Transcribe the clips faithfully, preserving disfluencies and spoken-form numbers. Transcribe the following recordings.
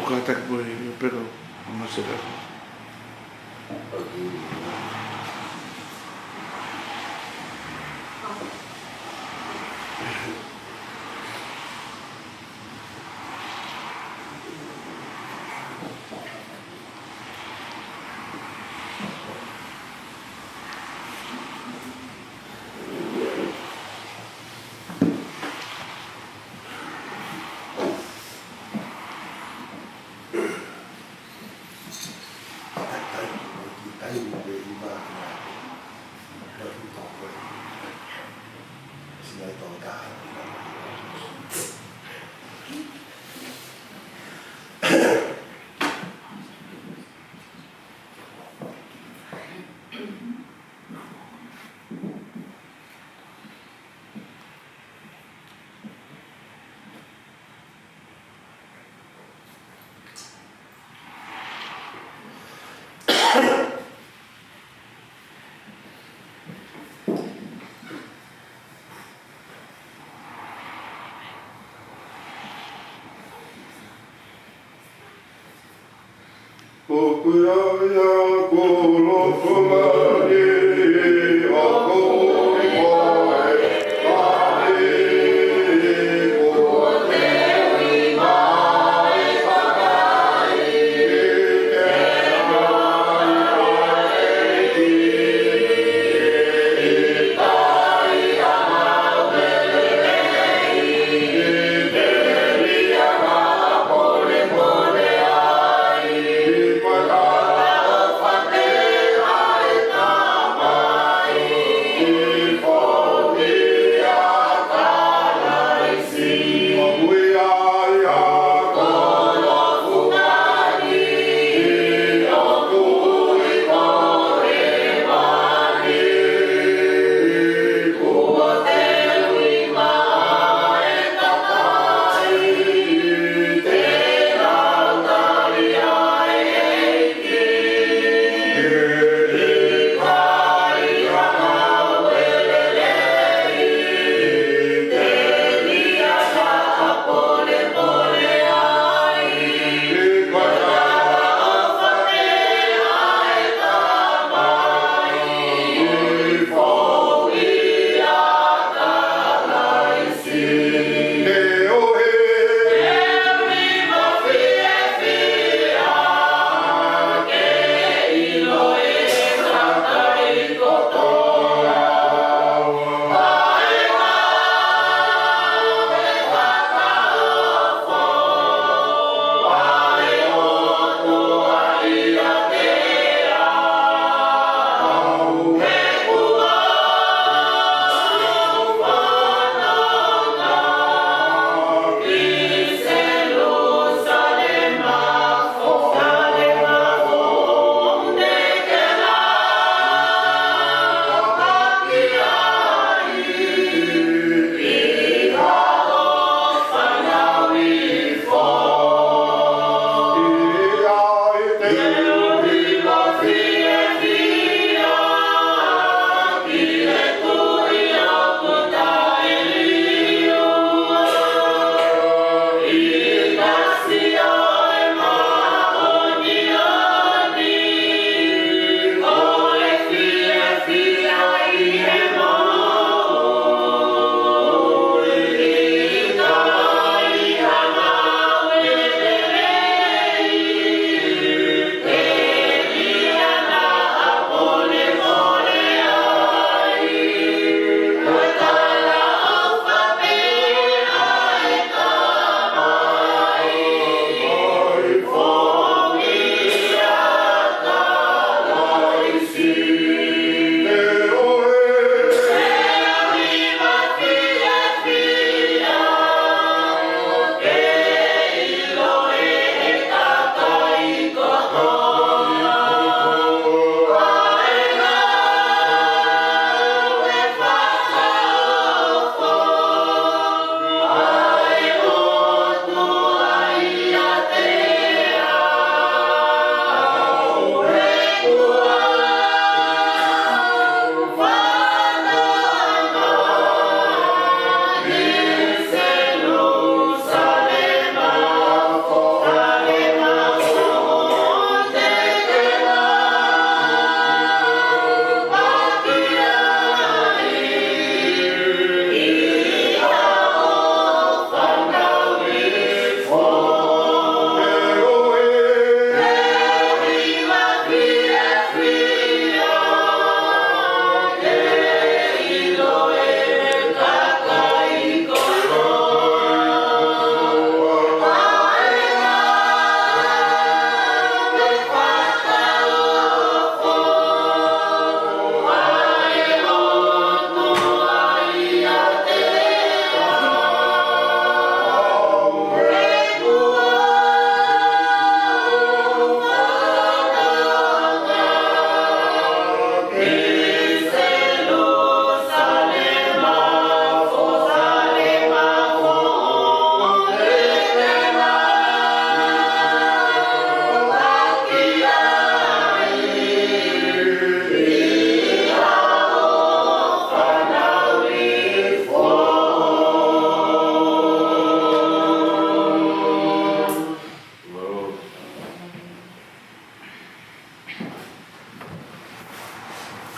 Kātaki koe, ʻio pē ka, ʻo maseka.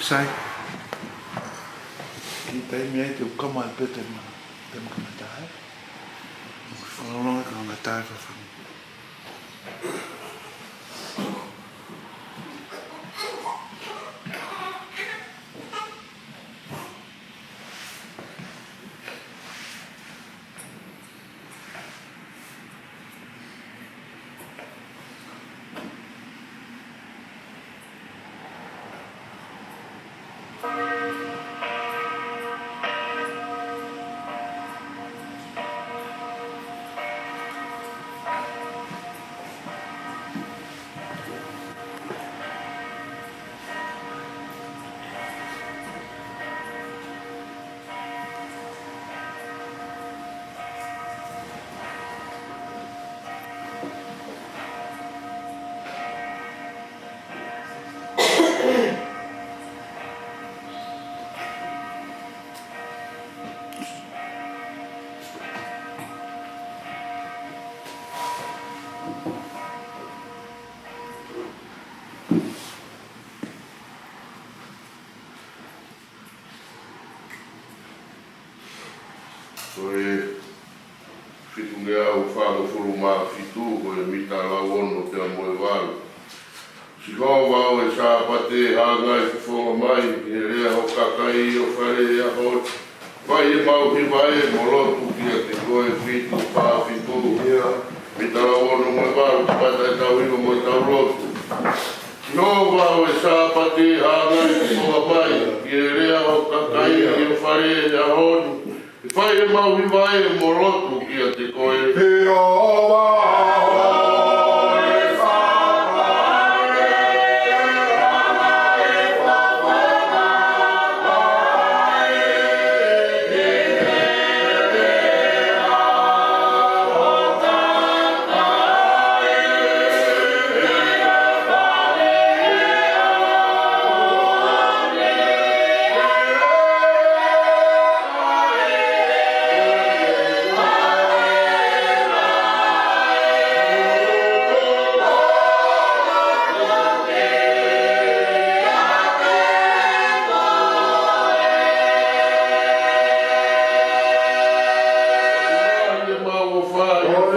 Sai. Kiʻi taimi ai te u kama ai pē te ma-, te ma kamata ai. Fakalonga ka ngata ai fafanga. Ko e fitungeau fāngofulu mā fitu, ko e mita lau ono pea mo e valu. Sihova ʻo e Sāpate, hāngai fofonga mai ki he lea ho kakai ʻi ho fale he ʻaho ni. Fai ʻemau hiva ē mo lotu kiate koe. Fitu fā fitu. Mita lau ono mo e valu, kamata ʻetau hiva mo ʻetau lotu. Sihova ʻo e Sāpate, hāngai fofonga mai ki he lea ho kakai ʻi ho fale he ʻaho ni. Fai ʻemau hiva ē mo lotu kiate koe. Sihova ʻo e Sāpate, hāngai fofonga mai ki he lea ho kakai ʻi ho fale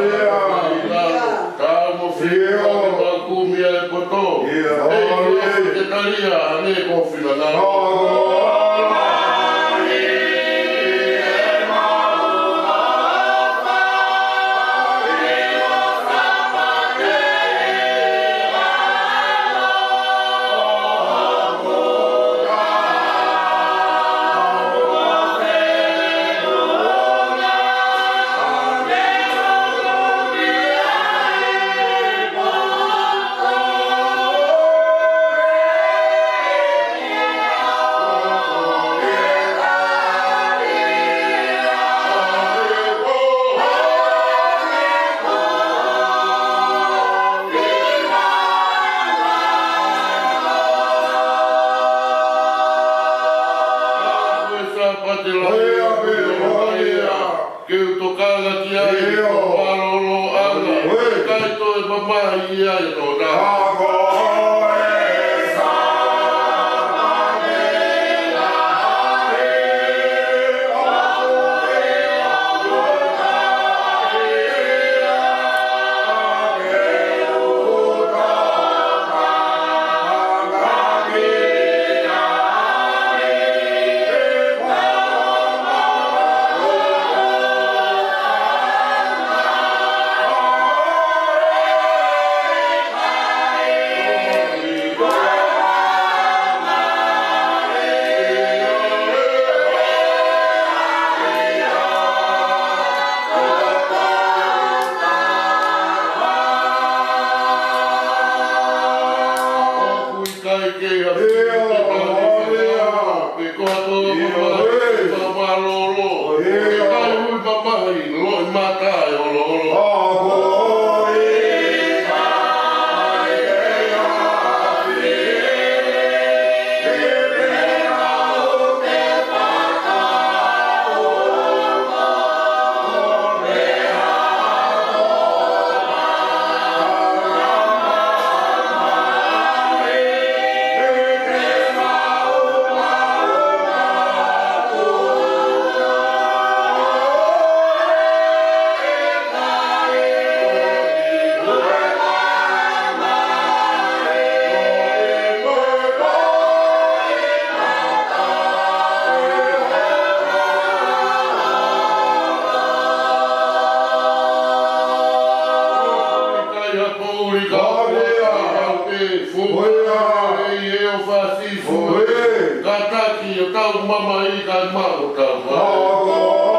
he ʻaho ni. Tau mo fio mo kumi ʻa e poto. ʻEiki, ke talia ʻa e ngaahi kofi langa. Ke u tokanga ki ai, ʻio, ʻo mālōlōʻanga. ʻIkai toe mamahi ia ʻe tōna. Tau mamahi kae maʻu tau.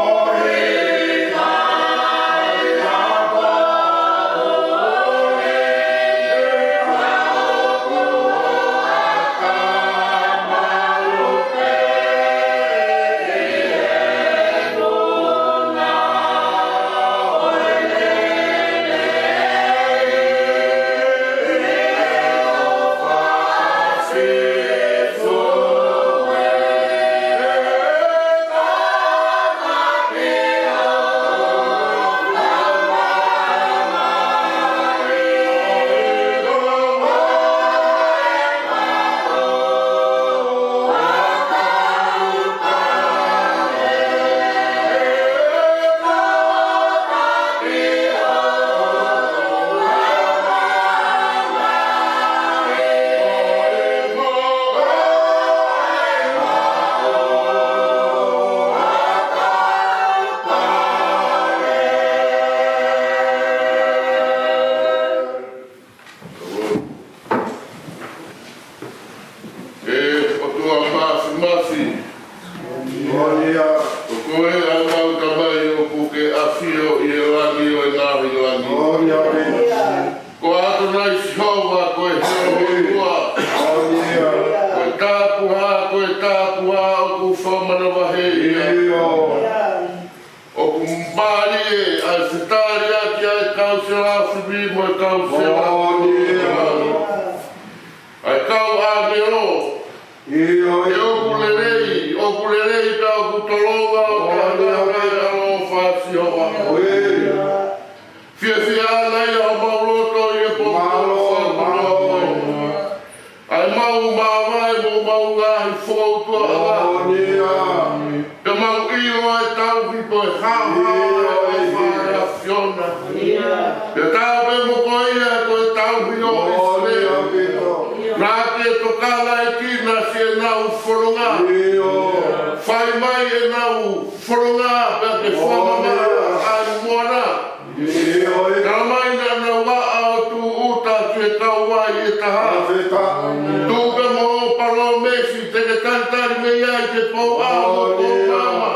ʻE ʻOtua Māfimafi, ʻoku ʻi ai ʻemau Tamai ʻoku ke ʻafio ʻi he langi ʻo e ngaahi langi. Ko ʻAtonai Sihova, ko e Hēvani ua. Ko e tāpuhā, ko e tāpuhā ʻoku fakamanavahē ia. ʻOku mālie ʻa e fetaliʻaki ʻa e kau selafipi mo e kau selafi. ʻA e kau ʻāngelo. ʻIo, ʻoku lelei, ʻoku lelei pea ʻoku tolonga ʻo taʻengata ʻa e ʻaloʻofa ʻa Sihova. Fiefia ʻa e ngaahi ʻa homau loto ʻi he pō. ʻA ʻemau māvae mo ʻemau ngaahi fokoutua ʻa ʻemau ʻilo ʻa e tauhi ko e haohaoa ʻa e ʻofa ʻa e ʻAfiona. Pea taau pē mo ko ia ko e tauhi ʻo ʻIsileli. Naʻa ke tokanga ʻEiki naʻa siʻenau fononga. Fai mai ʻenau fononga pea ke fakamamaʻa ʻa e moana. Tala mai naʻa nau aʻa ʻo tūʻuta ki he kauvai ʻe taha. Tuʻu pē mo hoʻo palōmesi te ke talitali mei ai ki he pou ʻaho mo e pou maama.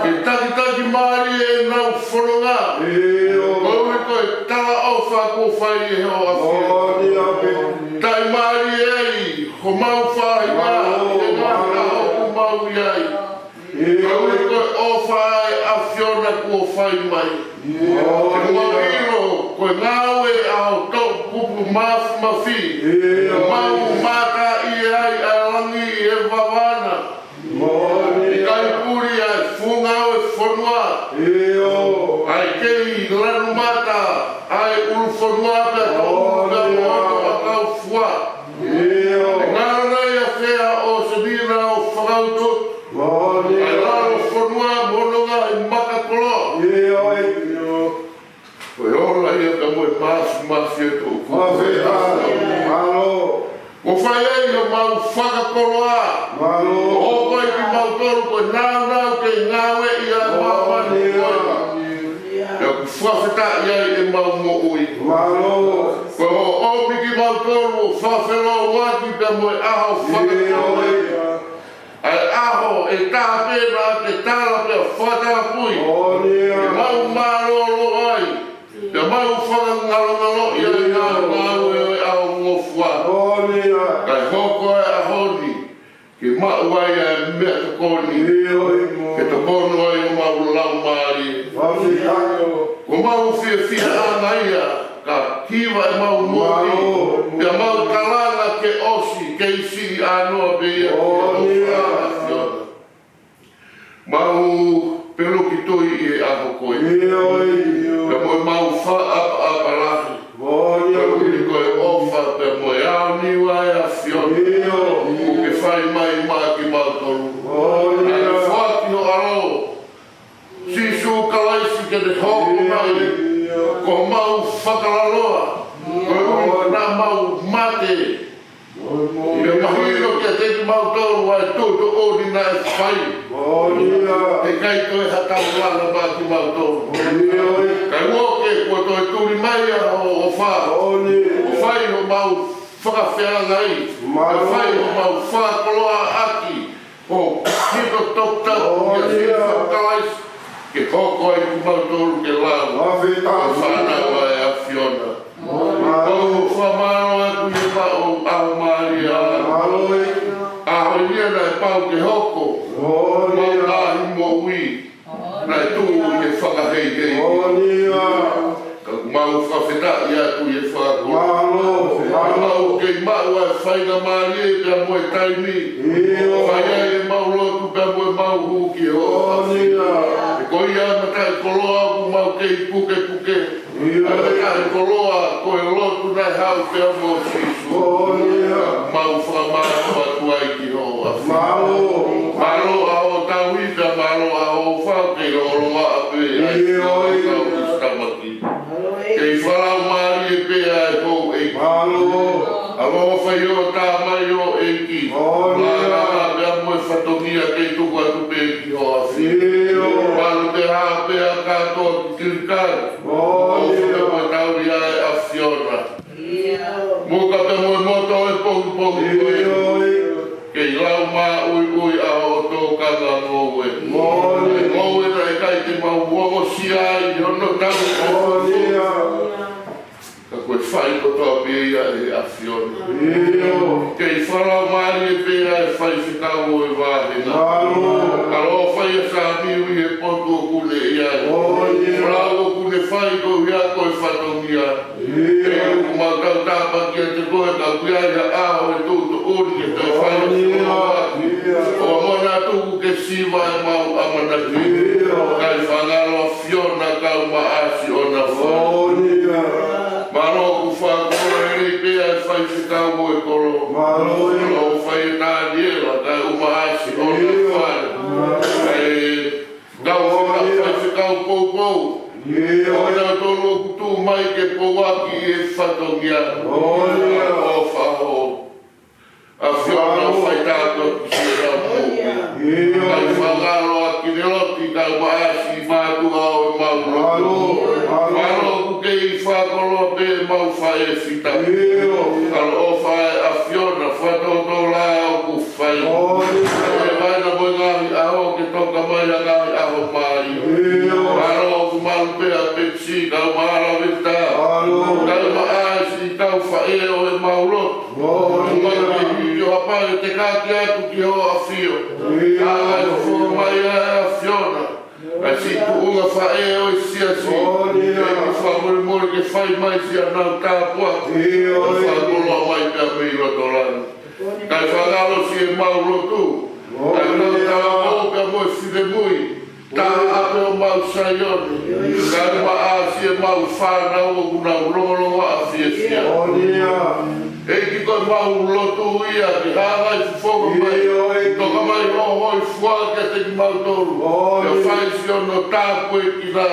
Ke takitaki mālie ʻenau fononga. Koeʻuhi ko e talaʻofa kuo fai ʻe hoʻo ʻAfio. Taʻimālie ai homau faʻahinga ʻi he ngaahi ʻaho ʻoku mau ʻi ai. Koeʻuhi ko e ʻofa ʻa e ʻAfiona kuo fai mai. Ke mau ʻilo ko e ngāue ʻa ho toʻukupu māfimafi. Mau mātā ʻi ai ʻa e langi ʻi he vavana. ʻIkai puli ʻa e funga ʻo e fonua. ʻA e kei lanu mata ʻa e ʻulu fonua pea tō pea mono ʻa kau fua. ʻE ngalo nai ʻa fea ʻo se mina ʻo fakautu. ʻA e lalo fonua mo hono ngaahi maka koloa. Ko e ola ia ka mo e māfimafi ʻe tō. Kuo fai ai ʻemau fakakoloa. ʻO hoko ai kimautolu ko e nāunau ke ngāueʻi ʻa e māmani ko eni. Pea ʻoku fakafetaʻi ai ʻemau moʻui. Ko hoʻo ʻomi kimautolu ʻo fakafelōuaki pea mo e ʻaho fakakoloa. ʻA e ʻaho ʻe taha pē naʻa ke tala pea fakatapui. Mau mālōlō ai. Pea mau fakangalongaloʻi ʻa e ngāue ʻo e ʻaho ngofua. Kae hoko ʻa e ʻaho ni ke maʻu ai ʻa e meʻatokoni. Ke tokoni ai homau laumālie. Ko mau fiefia ʻana ia ka hiva ʻemau moʻui. Pea mau kalanga ke ʻosi, kei siʻi ʻānoa pē ia ki he ʻofa ʻa e ʻAfiona. Mau peluki tui ʻi he ʻaho ko eni. Pea mo ʻemau fakaʻapaʻapa lahi. Koeʻuhi ko e ʻofa pea mo e ʻaoniu ʻa e ʻAfiona. ʻOku ke fai mai maʻa kimautolu. ʻA e foaki ho ʻAlo, Sīsū Kalaisi ke ne hoko mai ko homau fakalaloa. Koeʻuhi naʻa mau mate. Pea mahino kiate kimautolu ʻa e tuʻutuʻuni naʻe fai. ʻE ʻikai toe ha taulanga maʻa kimautolu. Kae ʻoua ke kuo toe tuli mai ʻa hoʻo ʻofa. ʻO fai homau fakafeangai. Pea fai homau fakakoloaʻaki. Ko hito tokotau ia Sīsū Kalaisi, ke hoko ai kimautolu ke lau. Ko e fānau ʻa e ʻAfiona. Ko e fakamālō atu ʻi he ʻaho mālie ʻa e ʻaho ia naʻe pau ke hoko. Mau ngaahi moʻui naʻe tuʻu ʻi he fakaheihei. Ka mau fakafetaʻi atu ʻi he fakakoloa. Mau kei maʻu ʻa e faingamālie pea mo e taimi. Fai ai ʻemau lotu pea mo ʻemau hū ki ho ʻAfio. He ko ia ʻa e mataʻikoloa ʻoku mau kei pukepuke. ʻA e mataʻikoloa ko e lotu naʻe haʻu pea mo Sīsū. Mau fakamālō atu ai ki ho ʻAfio. Mālō ʻa hoʻo tauhi pea mālō ʻa hoʻo ʻofa ke loloa pē ai ʻa e kau ʻi Sitamaki. Kei fakalaumālie pē ʻa e houʻeiki. ʻAloʻofa ʻi hoʻo tamaioʻeiki. Mālō pea mo e fatongia kei tuku atu pē ki ho ʻAfio. Mālō pē ha pē ʻa kātoa ki Kilikali. ʻOfa pea mo e tauhi ʻa e ʻAfiona. Muka pea mo e moto ʻo e pongipongi ko eni. Kei lau māʻuiʻui ʻa hoʻo tokanga ngoue. Ngoue naʻe ʻikai te mau ongosia ai hono tau. Ka ko e fai kotoa pē ia ʻe he ʻAfiona. Kei fakalaumālie pē ʻa e faifekau ʻo e vāhenga. ʻAloʻofa ʻia Samiu ʻi he potu ʻoku ne ʻi ai. Lau ʻoku ne fai koeʻuhi ko e fatongia. Kei ʻoku mau tautapa kiate koe ka ʻoku ʻi ai ha ʻaho ʻe tuʻutuʻuni ke toe fai ʻo fua. ʻOua naʻa tuku ke siva ʻemau ʻamanaki. Kae fakangalo ʻAfiona kae ʻumaʻā siʻona fale. Mālō ʻoku fakakoloa lelei pē ʻa e faifekau ʻo e kolo. Mālō ʻoku fai ʻe Taniela kae ʻumaʻā siʻona fale. Kae kau fika faifekau poupou. ʻO kinautolu ʻoku tuʻu mai ke pouaki e fatongia. ʻOfa ho ʻAfiona ʻo fai tāpuaki ki siʻenau moʻui. Kae fakangalo ʻa Kineloti kae ʻumaʻā siʻi mātuʻa ʻo ʻemau lotu. Mālō ʻoku kei fakakoloa pē ʻemau faʻē fita. ʻAloʻofa ʻa e ʻAfiona fakatotolo ʻoku fai. ʻE vaina mo e ngaahi ʻaho ke toka mai ʻa e ngaahi ʻaho mālie. Mālō ʻoku malu pē ʻa Pepsi kae ʻumaʻā Laveta. Kae ʻumaʻā siʻi kau faʻē ʻo ʻemau lotu. Mālō ke hiki ʻo hapai ʻo tekaki atu ki ho ʻAfio. Kae fua mai ʻa e ʻAfiona ʻa siʻi tuʻunga faʻē ʻo e siasi. ʻEiki fakamolemole ke fai mai siʻenau tāpuaki. Fakakoloa mai pea mei loto langi. Kae fakangalo siʻemau lotu. Kae mau tāpuaki pea mo e finemui. Taʻape ʻo mau Saione. Kae ʻumaʻā siʻemau fānau ʻoku nau longolongo ʻa fiefia. ʻEiki ko ʻemau lotu ia ke hanga ʻi fofonga mai. Toka mai ho hōifua kiate kimautolu. Ke fai siʻono tāpuekina.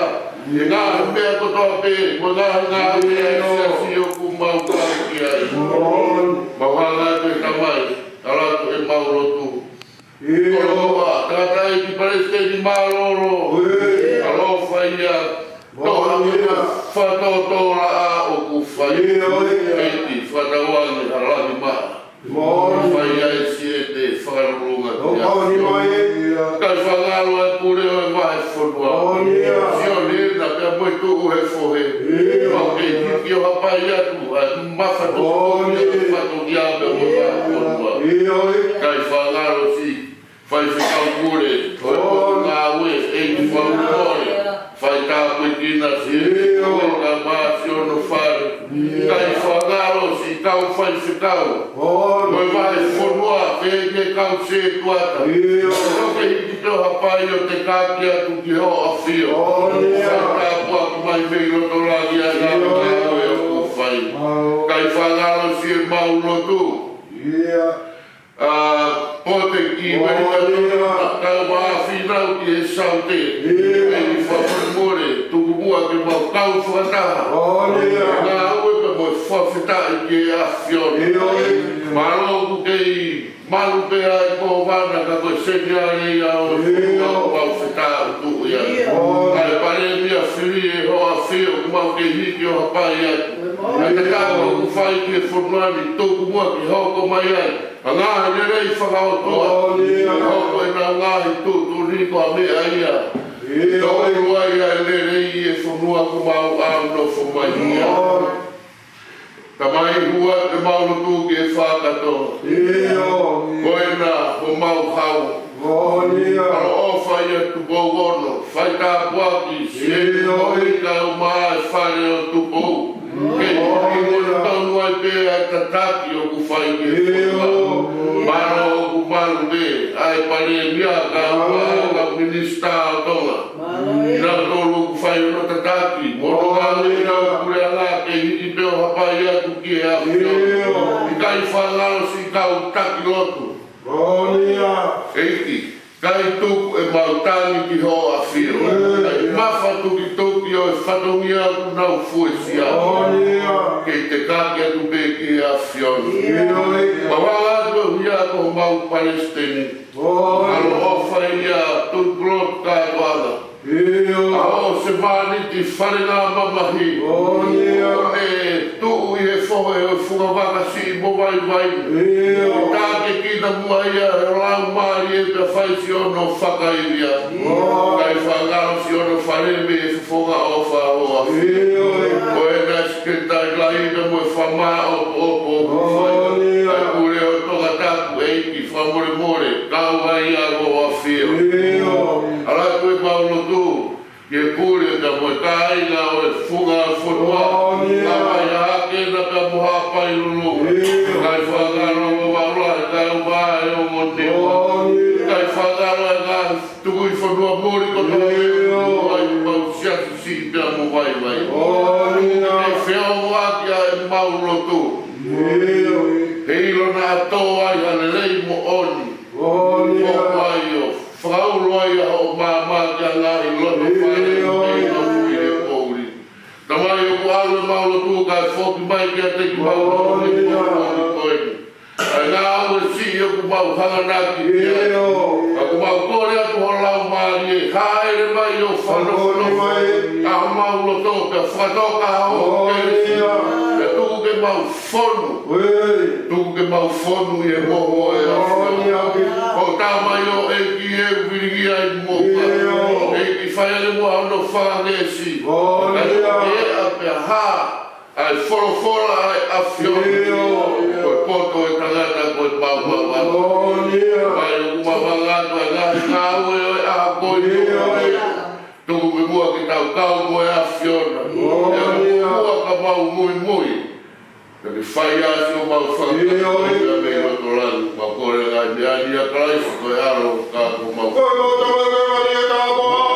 ʻI he ngaahi meʻa kotoa pē, mo e ngaahi ngāue ʻa e siasi ʻoku mau kau ki ai. Mau hanga atu ʻe Tamai, ʻalu atu ʻemau lotu. Koloa, tangataʻeiki palesiteni mālōlō. ʻAloʻofa ia, toʻa ke ma fakatotolo ʻa ʻoku fai. ʻEiki, fakatauange ha langi maʻa. Fai ai siʻete fakalulunga ki he ʻAfio. Kae fakangalo ʻa e pule ʻo e vahefonua. Sione na pea mo e tuʻu he fohe. Mau kei hiki ʻo hapai atu ʻa e mafatukituki ʻo e fatongia pea mo e vahefonua. Kae fakangalo siʻi faifekau pule ʻo e potungāue, ʻEiki fakamolemole. Fai tāpuekina siʻi kolo kae ʻumaʻā siʻono fale. Kae fakangalo siʻi kau faifekau. Mo e vahefonua, pea mo e kau setuata. Toki hiki ʻo hapai ʻo tekaki atu ki ho ʻAfio. Fai tāpuaki mai mei loto langi ʻa e ngaahi ngāue ʻoku fai. Kae fakangalo siʻemau lotu. ʻA, Poteki, Uelingitoni, kae ʻumaʻā Fīnau ki he Saute. ʻEiki fakamolemole, tuku muʻa ke mau kau fakataha. Ngāue pea mo Fakafetaʻi ki he ʻAfiona. ʻIo. Mālō ʻoku kei malu pē ʻa e kōvana ka ko e seniale ia ʻo e fonua ʻoku mau fetautuʻi ai. ʻIo. ʻA e Palēmia fili ʻe Hoʻo ʻAfio ʻoku mau kei hiki ʻo hapai atu. ʻA e tataki ʻoku fai ki he fonua ni, tuku muʻa ke hoko mai ai ʻa e ngaahi lelei fakaʻotua. ʻIo. Hoko ʻenau ngaahi tuʻutuʻuni ko ha meʻa ia ʻe tōʻulu ai ʻa e lelei ʻi he fonua ʻoku mau ʻalu ʻo nofo mai ai. ʻIo. Tamai, hū atu ʻemau lotu ki he Fakatonga. ʻIo. Ko ena homau hau. ʻIo. ʻAloʻofa ia Tupou Ono, fai tāpuaki, siʻi ʻIo. Moʻui kae ʻumaʻā e fale ʻo Tupou. Ke ʻIo. Ke tonu ai pē ʻa e tataki ʻoku fai ki he fonua. Mālō ʻoku malu pē ʻa e Palēmia kae ʻumaʻā e kau minisitā ʻo Tonga. Mālō. Naʻa tolu ʻoku fai hono tataki, mo hono ngāue ʻi he puleʻanga ke hiki pē ʻo hapai atu ki he ʻAfio. ʻIo. ʻIkai fakangalo siʻi kau taki lotu. ʻIo. ʻEiki, ʻikai tuku ʻemau tangi ki Hoʻo ʻAfio. ʻIo. ʻIkai mafatukituki ʻo e fatongia ʻoku nau fuesia. ʻIo. Kei tekaki atu pē ki he ʻAfiona. ʻIo. Mau hanga atu ʻo hia ko homau Palesiteni. ʻIo. ʻAloʻofa ia Tuʻipulotu Kātoanga. ʻIo. ʻA hoʻo sevāniti falengamamahi. ʻIo. ʻE tuʻu ʻi he fohe ʻo e fungavaka siʻi mo vaivai. ʻIo. Tākiekina muʻa ia ʻe he Laumālie pea fai siʻono fakaivia. ʻIo. ʻIkai fakangalo siʻono fale mei he fofonga ʻofa ʻo Hoʻo ʻAfio. ʻIo. Ko ena Sekelitali Laine mo e fakamaʻopoʻopo ʻoku fai. ʻIo. ʻA e pule ʻo Tongatapu, ʻEiki, fakamolemole, kau ai ʻa Hoʻo ʻAfio. ʻIo. ʻAlu atu ʻemau lotu ki he pule pea mo e kāinga ʻo e funga fonua. ʻIo. Kau ai ʻa Hakena pea mo Haʻapai Lulu. ʻIo. ʻIkai fakangalo mo Vaula, ʻikai ʻumaʻā e ongo Niua. ʻIo. ʻIkai fakangalo e ngaahi tuku ʻi fonua muli kotoa pē. ʻIo. ʻOku ʻi ai ʻemau siasi siʻi pea mo vaivai. ʻIo. ʻE feʻofoʻaki ʻa ʻemau lotu. ʻIo. He ʻilo naʻa tō ai ha lelei moʻoni. ʻIo. ʻOku ʻi ai ʻo fakaulo ai ʻa hoʻo maama ki he ngaahi loto fale ʻIo. ʻi he poʻuli. Tamai, ʻoku ʻalu ʻemau lotu kae foki mai kiate kimautolu ʻIo. ʻi he moʻoni ko eni. ʻA e ngāue siʻi ʻoku mau hanganaki ki ai. ʻIo. Ka ʻoku mau kole atu ho Laumālie, hāʻele mai ʻo fanofonofo mai ʻa homau loto, pea fakatoka ho kelesi. ʻIo. Pea tuku ke mau fonu. ʻIo. Tuku ke mau fonu ʻi he moho ʻo e ʻAfiona. ʻIo. Ko e tama ʻo e ʻEiki ʻe vilingia ʻi muʻa. ʻIo. ʻEiki, fai ange muʻa hono fakakeisi. ʻIo. Kae tuku ke ʻa pea hā ʻa e folofola ʻa e ʻAfiona. ʻIo. Ko e poto ʻo e tangata ko e maumau ʻa. ʻIo. Kae ʻumaʻā ʻa e ngaahi ngāue ʻo e ʻaho ko eni. ʻIo. Tuku muʻa ke tau kau mo e ʻAfiona. ʻIo. ʻIo muʻa ka mau muimui. Ka ke fai ʻa siʻomau fakamoʻoni ʻIo. mei loto langi. Mau kole ngaahi meʻa ni ʻia Kalaisi ko e ʻAlo ka ko homau. Ko e mau tama ke mani e tāpuaki.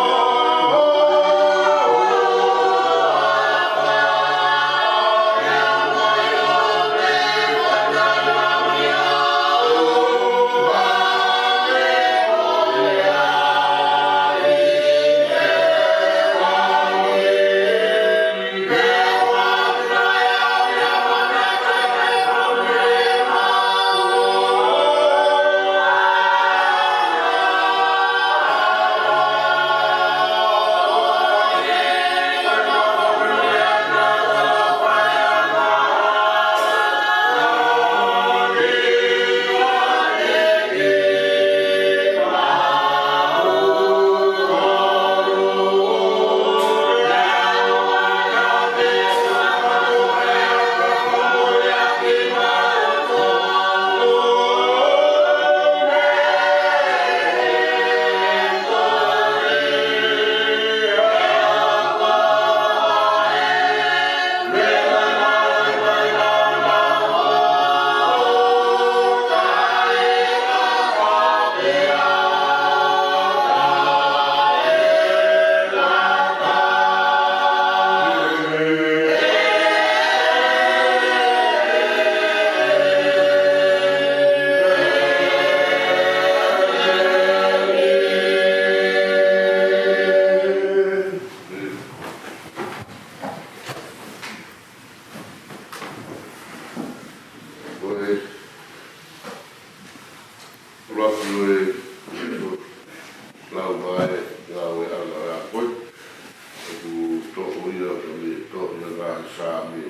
Mei he tohi ʻa e ngaahi Saame.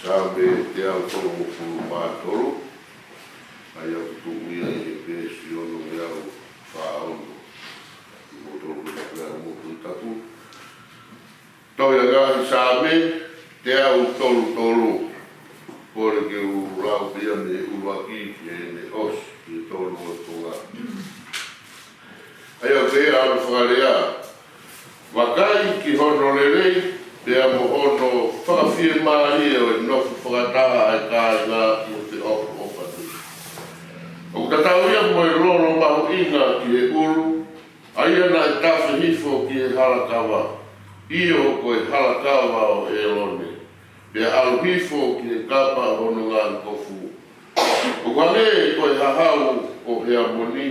Saame teau tolungofulu mā tolu. ʻA ia ʻoku tuʻu ia ʻi he veesi ono ngeau fā ono. Mou tolu pē na pea mou tui tapu. Tohi ʻa e ngaahi Saame, teau tolu tolu. Kole ke u lau pē ia mei he ʻuluaki ki heʻene ʻosi ki he tolu ʻo e konga. ʻA ia ʻoku pehē hono fakalea: Vakai ki hono lelei, pea mo hono fakafiemālie ʻo e nofo fakataha ʻa e kāinga ʻi he feʻofoʻofa ni. ʻOku tatau ia mo e lolo mahuʻinga ki he ʻulu, ʻa ia naʻe tafe hifo ki he halakava, ʻio, ko e halakava ʻo ʻĒlone, pea ʻalu hifo ki he kapa ʻo hono ngaahi kofu. ʻOku hangē ko e hahau ʻo Heamoni,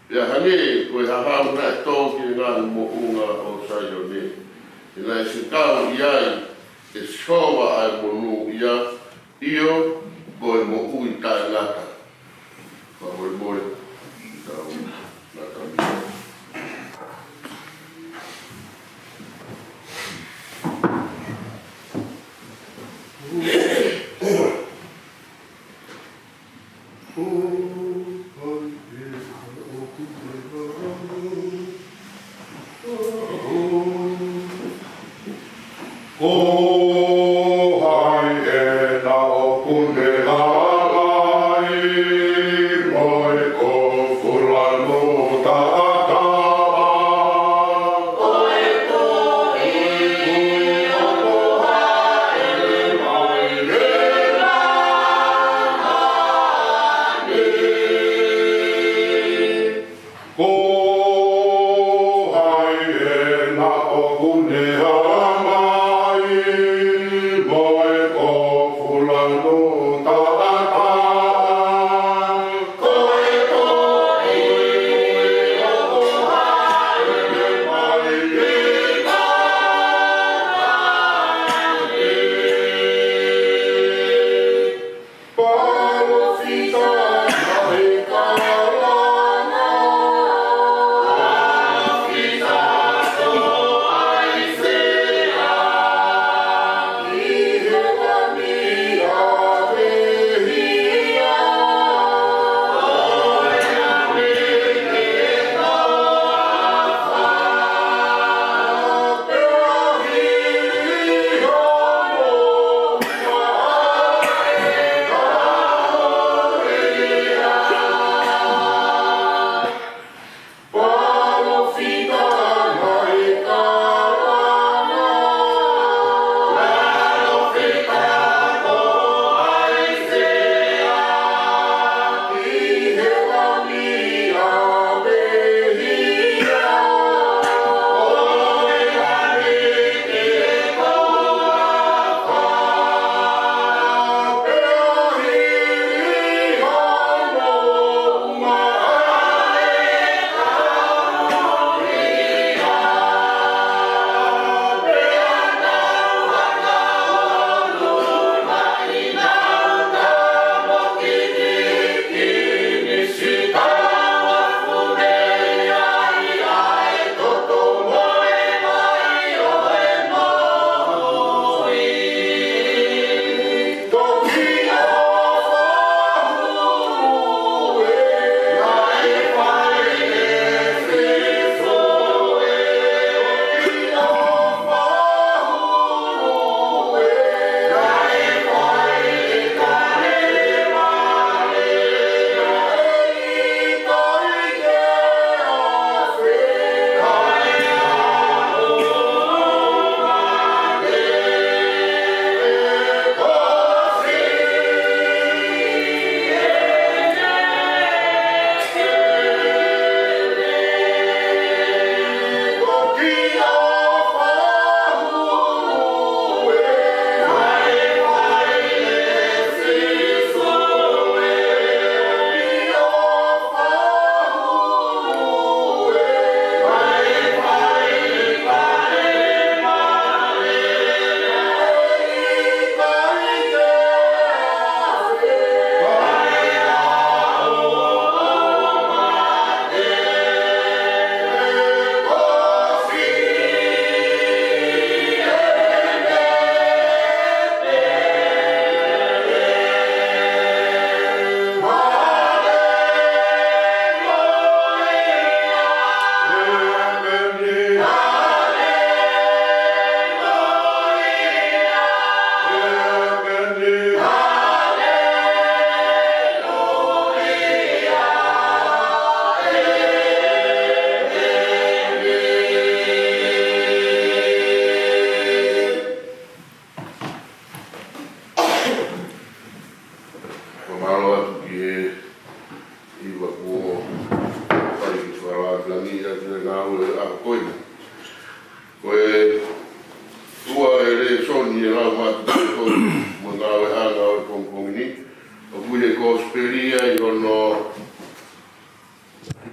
pea hangē ko e hahau naʻe tō ki he ngaahi moʻunga ʻo Saione. He naʻe fekau ʻi ai ʻe Sihova ʻa e monūʻia, ʻio, ko e moʻui taʻengata. Fakamolemole, tau ngata mia. Ko hai ena ʻoku ne ʻalu ai mo e kofu lanu taʻataʻa? Ko e Tuʻi ʻoku hāʻele mai he langi. Ko hai ena ʻoku ne ʻalu mai Sōni e lau mātuku ko mo e ngāueʻanga ʻo e pongipongi ni. ʻOku ʻi he Kosipeli ia ʻi hono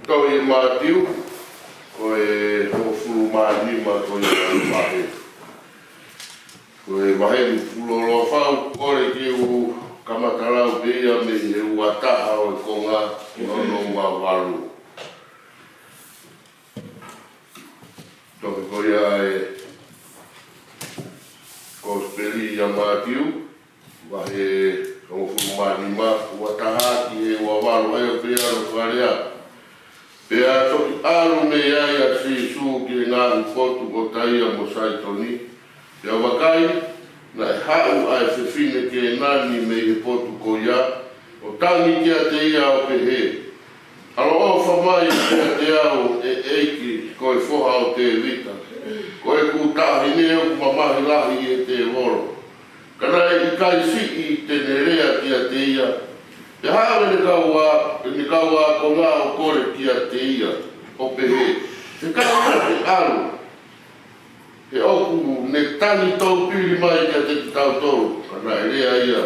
tohi ʻe Mātiu, ko e hongofulu mā nima ko ia ʻa e vahe. Ko e vahe hongofulu ʻo e lau fau, kole ke u kamata lau pē ia mei he ua taha ʻo e konga ki hono ua valu. Tohi ko ia ʻa e Kosipeli ʻa Mātiu, vahe hongofulu mā nima, ua taha ki he ua valu, ʻa ia pea ʻoku lea. Pea toki ʻalu mei ai ʻa Sīsū ki he ngaahi potu ko Taia mo Saitoni, pea vakai, naʻe haʻu ʻa e fefine Kēnani mei he potu ko ia, ʻo tangi kiate ia ʻo pehē, ʻAloʻofa mai kiate au, ʻe ʻEiki, ko e foha ʻo Tēvita. Ko ʻeku taʻahine ʻoku mamahi lahi ʻi he tēvolo. Ka naʻe ʻikai siʻi te ne lea kiate ia. Pea haʻu ʻene kau ā-, ʻene kau ākonga ʻo kole kiate ia, ʻo pehē, Fekau ke ʻalu, he ʻoku ne tangi taupili mai kiate kitautolu. Ka naʻe lea ia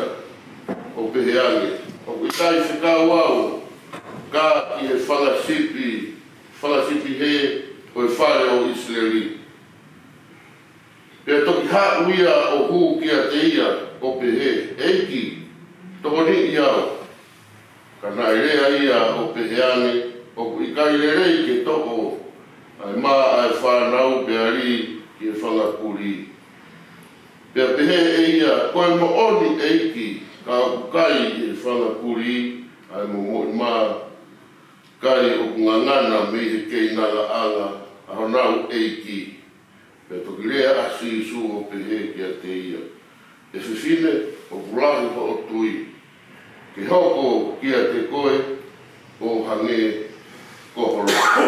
ʻo pehē ange, ʻOku ʻikai fekau au, ka ki he fanga sipi, fanga sipi hē ʻo e fale ʻo ʻIsileli. Pea toki haʻu ia ʻo hū kiate ia, ʻo pehē, ʻEiki, tokoniʻi au. Ka naʻe lea ia ʻo pehē ange, ʻOku ʻikai lelei ke toʻo ʻa e mā ʻa e fānau pea lī ki he fanga kulī. Pea pehē ʻe ia, Ko e moʻoni ʻEiki, ka ʻoku kai ʻe he fanga kulī ʻa e momoʻi mā, kai ʻoku ngangana mei he keinangaʻanga ʻa honau ʻeiki. Pea toki lea ʻa Sīsū ʻo pehē kiate ia, ʻE fefine, ʻoku lahi hoʻo tui, ke hoko kiate koe ʻo hangē ko ho loto.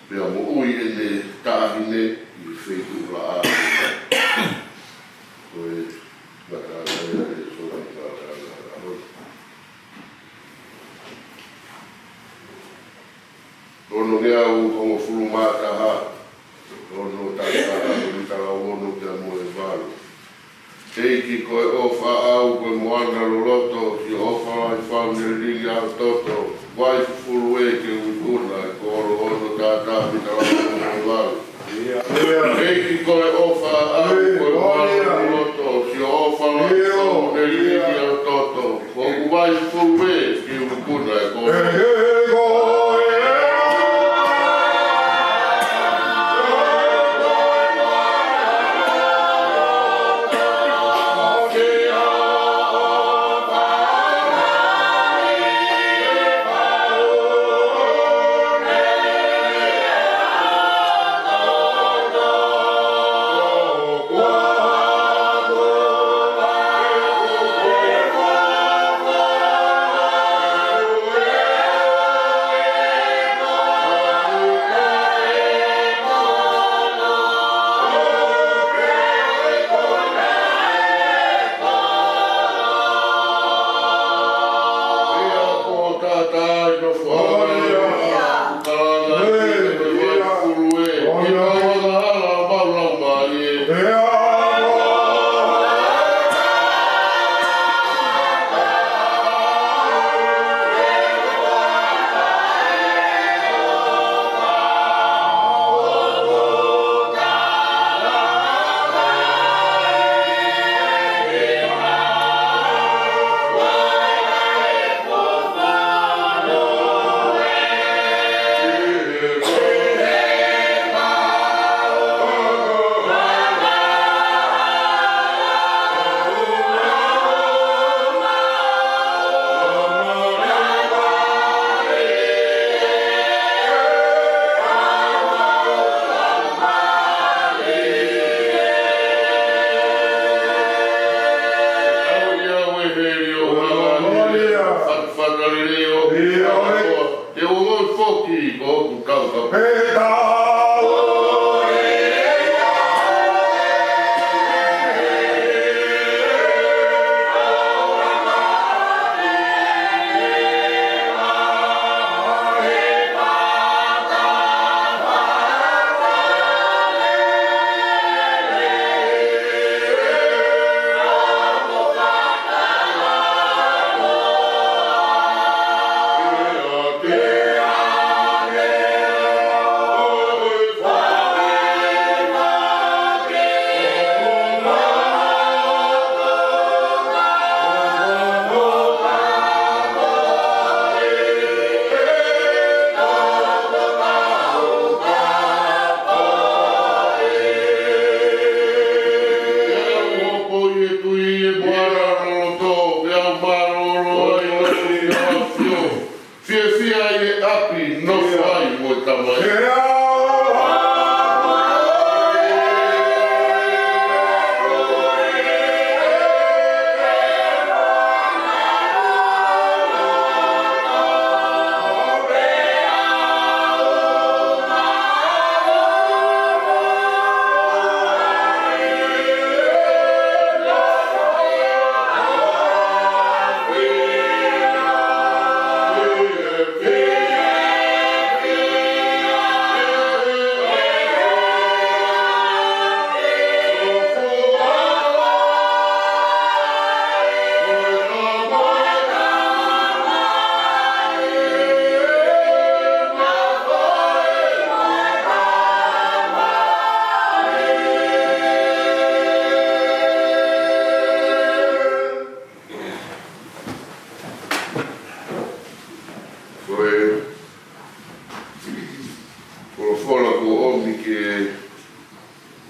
Pea moʻui ʻene taʻahine ʻi he feituʻulaʻā. Ko e ngataʻanga ia ʻa e sōlani ngataʻanga ʻa e ʻaho ni. Ono ngeau hongofulu mā taha, ono tangata, ono tala ono pea mo e valu. ʻEiki ko e ʻofa ʻaʻau ko e moana loloto, siʻo ʻofa lahi fau ne liliu ʻa ho toto, vai fufulu ē ke u ikuna e kolo, ono tangata, ono tala ono mo e valu. ʻEiki ko e ʻofa ʻaʻau ko e moana loloto, siʻo ʻofa lahi fau ne liliu ʻa ho toto, ʻoku vai fufulu ē ke u ikuna e kolo.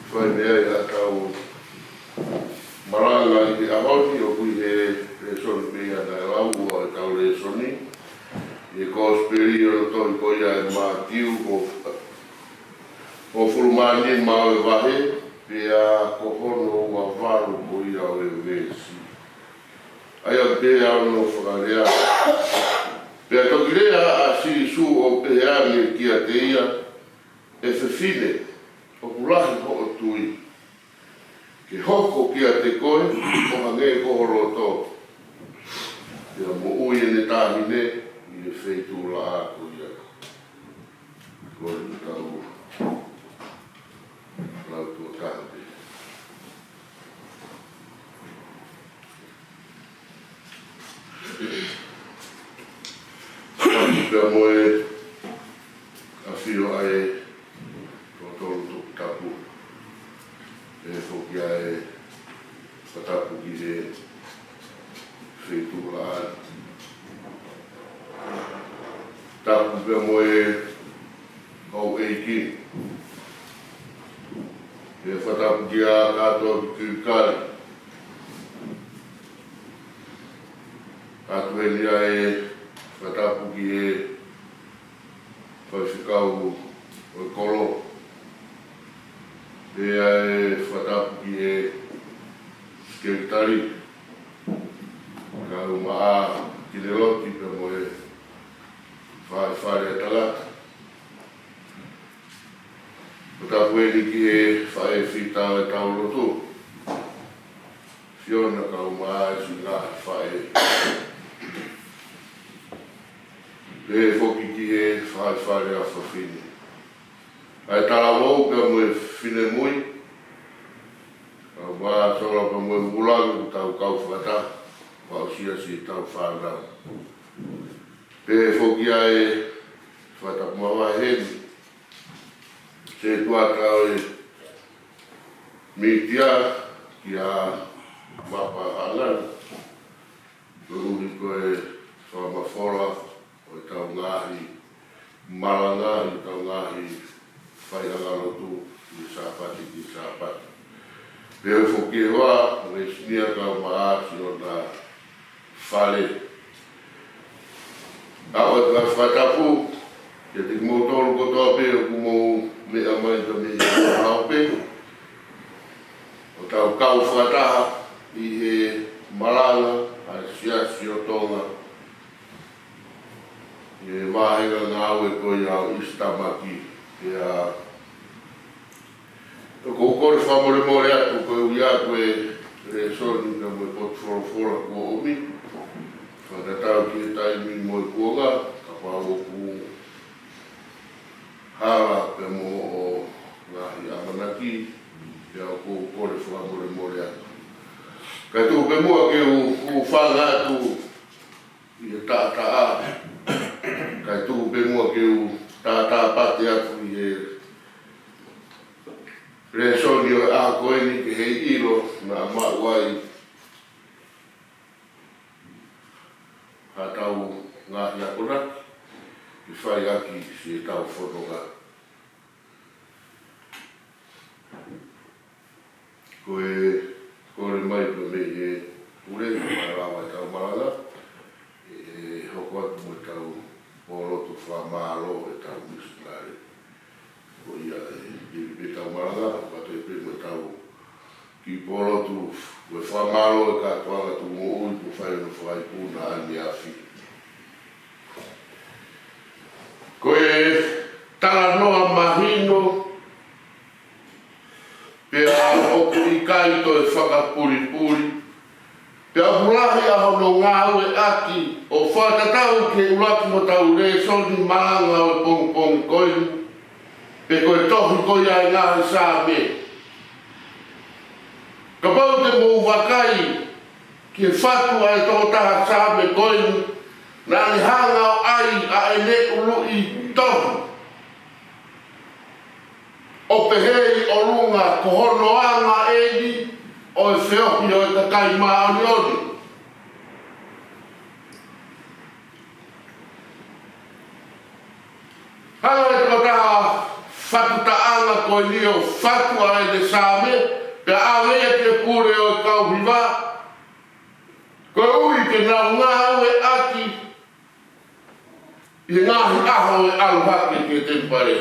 Fai mei ai ʻetau malanga ʻi he ʻaho ni, ʻoku ʻi he lēsoni pē ia naʻe lau, ʻa ʻetau lēsoni ʻi he Kosipeli ʻo e tohi ko ia ʻe Mātiu, ko e hongofulu mā nima ʻo e vahe, pea ko hono ua valu ko ia ʻo e veesi. ʻA ia pea ʻoku fakalea: Pea toki lea ʻa Sīsū ʻo pehē ange kiate ia, ʻE fefine, ʻoku lahi hoʻo tui. Ke hoko kiate koe ʻo hangē ko ho loto. Pea moʻui ʻene taʻahine ʻi he feituʻulaʻā ko ia. Ko e tau lau tuʻo taha pē. Pea mo e ʻafio ʻa e totonu toputapu. ʻE foki ʻa e fakatapu ki he feituʻulaʻā. Tapu pea mo e houʻeiki. ʻE fakatapu kia kātoa ki Kilikali. Atu eni ʻa e fakatapu ki he faifekau ʻo e kolo. Pea ʻe fakatapu ki he sekelitali, kau Maʻa Kineloti pea mo e faifale ʻa Talata. Fakatapu eni ki he faʻē fita ʻo ʻetau lotu, Fiona kau Maʻa Singa faʻē. Pehē foki ki he faifale ʻa fafine, ʻa e talavou pea mo e finemui, kau Maʻa Sola pea mo e Vulangi, ʻoku tau kau fakataha, ʻo aʻusia siʻetau fānau. Pehē foki ʻa e fakatapu mavahe heni, setuata ʻo e mītia kia Mapa Hangana, koeʻuhi ko e fakamafola ʻo ʻetau ngaahi malanga, ʻetau ngaahi faiʻanga lotu ʻi he Sāpate ki he Sāpate. Pehē foki ʻe hoa, mo e sinia kau Maʻa Siona Fale. ʻA ʻoku ou fakatapu kiate kimoutolu kotoa pē ʻoku mou meʻa mai ka mei he ʻaho pē, ʻo tau kau fakataha ʻi he malanga ʻa e Siasi ʻo Tonga ʻi he vāhenga ngāue ko ia ʻo ʻIsitamaki. Pea ʻoku ou kole fakamolemole atu koeʻuhi ko e lēsoni pea mo e potu folofola kuo ʻomi, fakatatau ki he taimi mo e kuonga, kapau ʻoku hala pea mo hoʻo ngaahi ʻamanaki, pea ʻoku ou kole fakamolemole atu. Kae tuku pē muʻa ke u, u fanga atu ʻi he taʻataʻa, kae tuku pē muʻa ke u tātāpate atu ʻi he lēsoni ʻo e ʻaho ko eni, ke heiʻilo naʻa maʻu ai haʻatau ngaahi akonaki ke fai ʻaki siʻetau fononga. Ko e kole mai pē mei he Pule, ʻe lava ʻetau malanga, ʻe hoko atu mo ʻetau pōlotu fakamālō ʻetau misinale. Ko ia ʻe pili pē ʻetau malanga, hoko atu pē mo ʻetau kiʻi pōlotu, ko e fakamālō ʻa e kātoanga tuʻu moʻui kuo fai hono fakaipuna ʻaneafi. Ko e talanoa mahino, pea ʻoku ʻikai toe fakapulipuli, pea ʻoku lahi ʻa hono ngāueʻaki ʻo fakatatau ki he ʻuluaki hotau lēsoni malanga ʻo e pongipongi ko eni, pe ko e tohi ko ia ʻa e ngaahi Saame. Kapau te mou vakai ki he fatu ʻa e tokotaha Saame ko eni, naʻa ne hanga ʻo ʻai ʻa ʻene ʻuluʻi tohi ʻo pehē ʻi ʻolunga, ko hono anga eni ʻo e feohi ʻo e kakai māʻoniʻoni. Hanga ʻe he tokotaha fatu taʻanga ko eni ʻo fatu ʻa ʻene Saame, pea ʻave ia ki he pule ʻo e kau hiva, koeʻuhi ke nau ngāueʻaki ʻi he ngaahi ʻaho ʻo e ʻalu hake ki he temipale.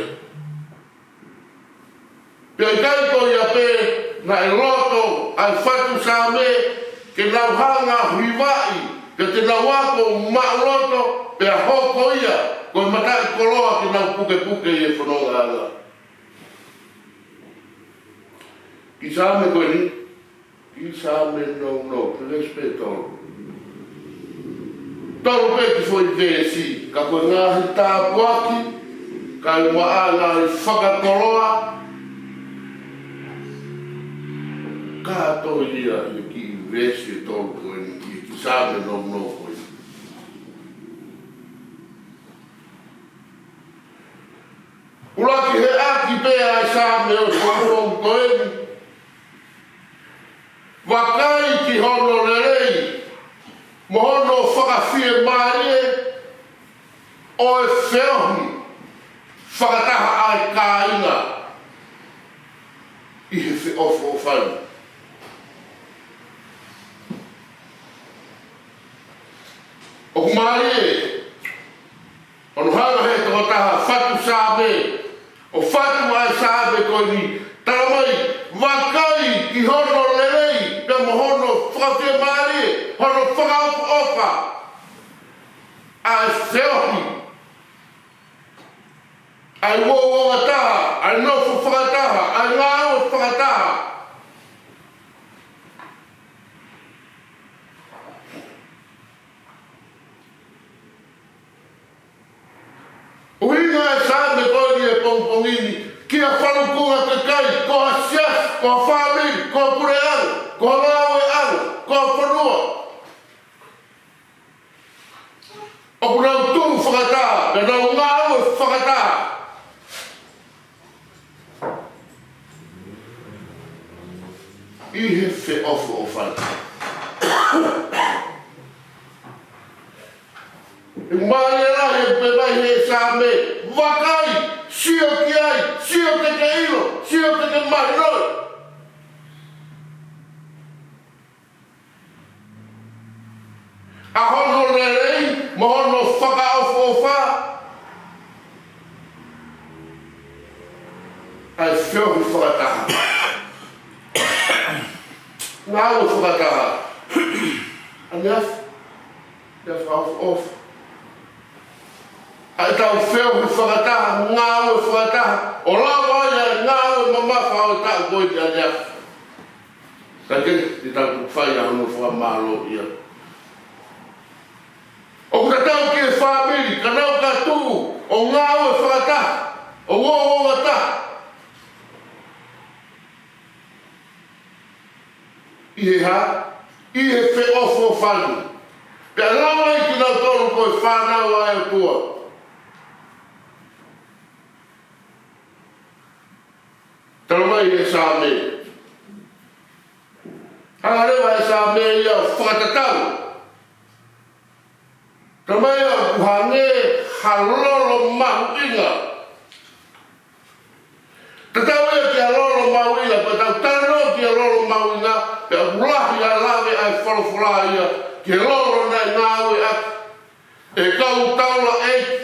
Pea ʻikai ko ia pē naʻe loto ʻa e fatu Saame ke nau hanga ʻo hivaʻi, pea te nau ako maʻuloto, pea hoko ia ko e mataʻikoloa ke nau pukepuke ʻi he fonongaʻanga. Kiʻi Saame ko eni, kiʻi Saame nounou, ko e veesi pē ʻe tolu. Tolu pē kiʻi foʻi veesi, ka ko e ngaahi tāpuaki, kae ʻumaʻā e ngaahi fakakoloa kātoa ia ʻi he kiʻi veesi ʻe tolu ko eni, ʻi he kiʻi Saame nounou ko eni. ʻUluaki, heʻaki pē ʻa e Saame ʻo e pongipongi ko eni. Vakai ki hono lelei, mo hono fakafiemālie, ʻo e feohi fakataha ʻa e kāinga ʻi he feʻofoʻofani. ʻOku mālie hono hanga ʻe he tokotaha fatu Saame ʻo fatu ʻa e Saame ko eni, talamai, vakai ki hono lelei, pea mo hono fakafiemālie, hono fakaʻofoʻofa ʻa e feohi, ʻa e uouangataha, ʻa e nofo fakataha, ʻa e ngāue fakataha. ʻUhinga e Saame ko eni he pongipongi ni, ki ha falukunga kakai, ko ha siasi, ko ha fāmili, ko ha puleʻanga, ko ha ngāueʻanga, ko ha fonua, ʻoku nau tuʻu fakataha, pea nau ngāue fakataha ʻi he feʻofoʻofani. ʻOku mālie lahi e pehē mai he Saame, vakai, sio ki ai, sio ke ke ʻilo, sio ke ke mahinoʻi ʻa hono lelei, mo hono fakaʻofoʻofa ʻa e feohi fakataha, ngāue fakataha. ʻAneafi, ʻaneafi fakaʻofoʻofa. ʻA ʻetau feohi fakataha, ngāue fakataha, ʻo lava ai ʻa e ngāue mamafa ʻo e taʻu ko eni ʻaneafi. Ka ke, te tau tuku fai ʻa hono fakamālō ia. ʻOku tatau ki he fāmili, ka nau ka tuʻu ʻo ngāue fakataha, ʻo uouangataha ʻi he hā? ʻI he feʻofoʻofani. Pea lava ai kinautolu ko e fānau ʻa e ʻOtua. Talamai ʻe he Saame, hanga leva ʻe he Saame ia ʻo fakatatau. Talamai ia ʻoku hangē ha lolo mahuʻinga. Tatau ia ki ha lolo mahuʻinga, pea tau talanoa ki ha lolo mahuʻinga, pea ʻoku lahi ʻa e lave ʻa e folofola ia ki he lolo naʻe ngāueʻaki ʻe he kau taulaʻeiki.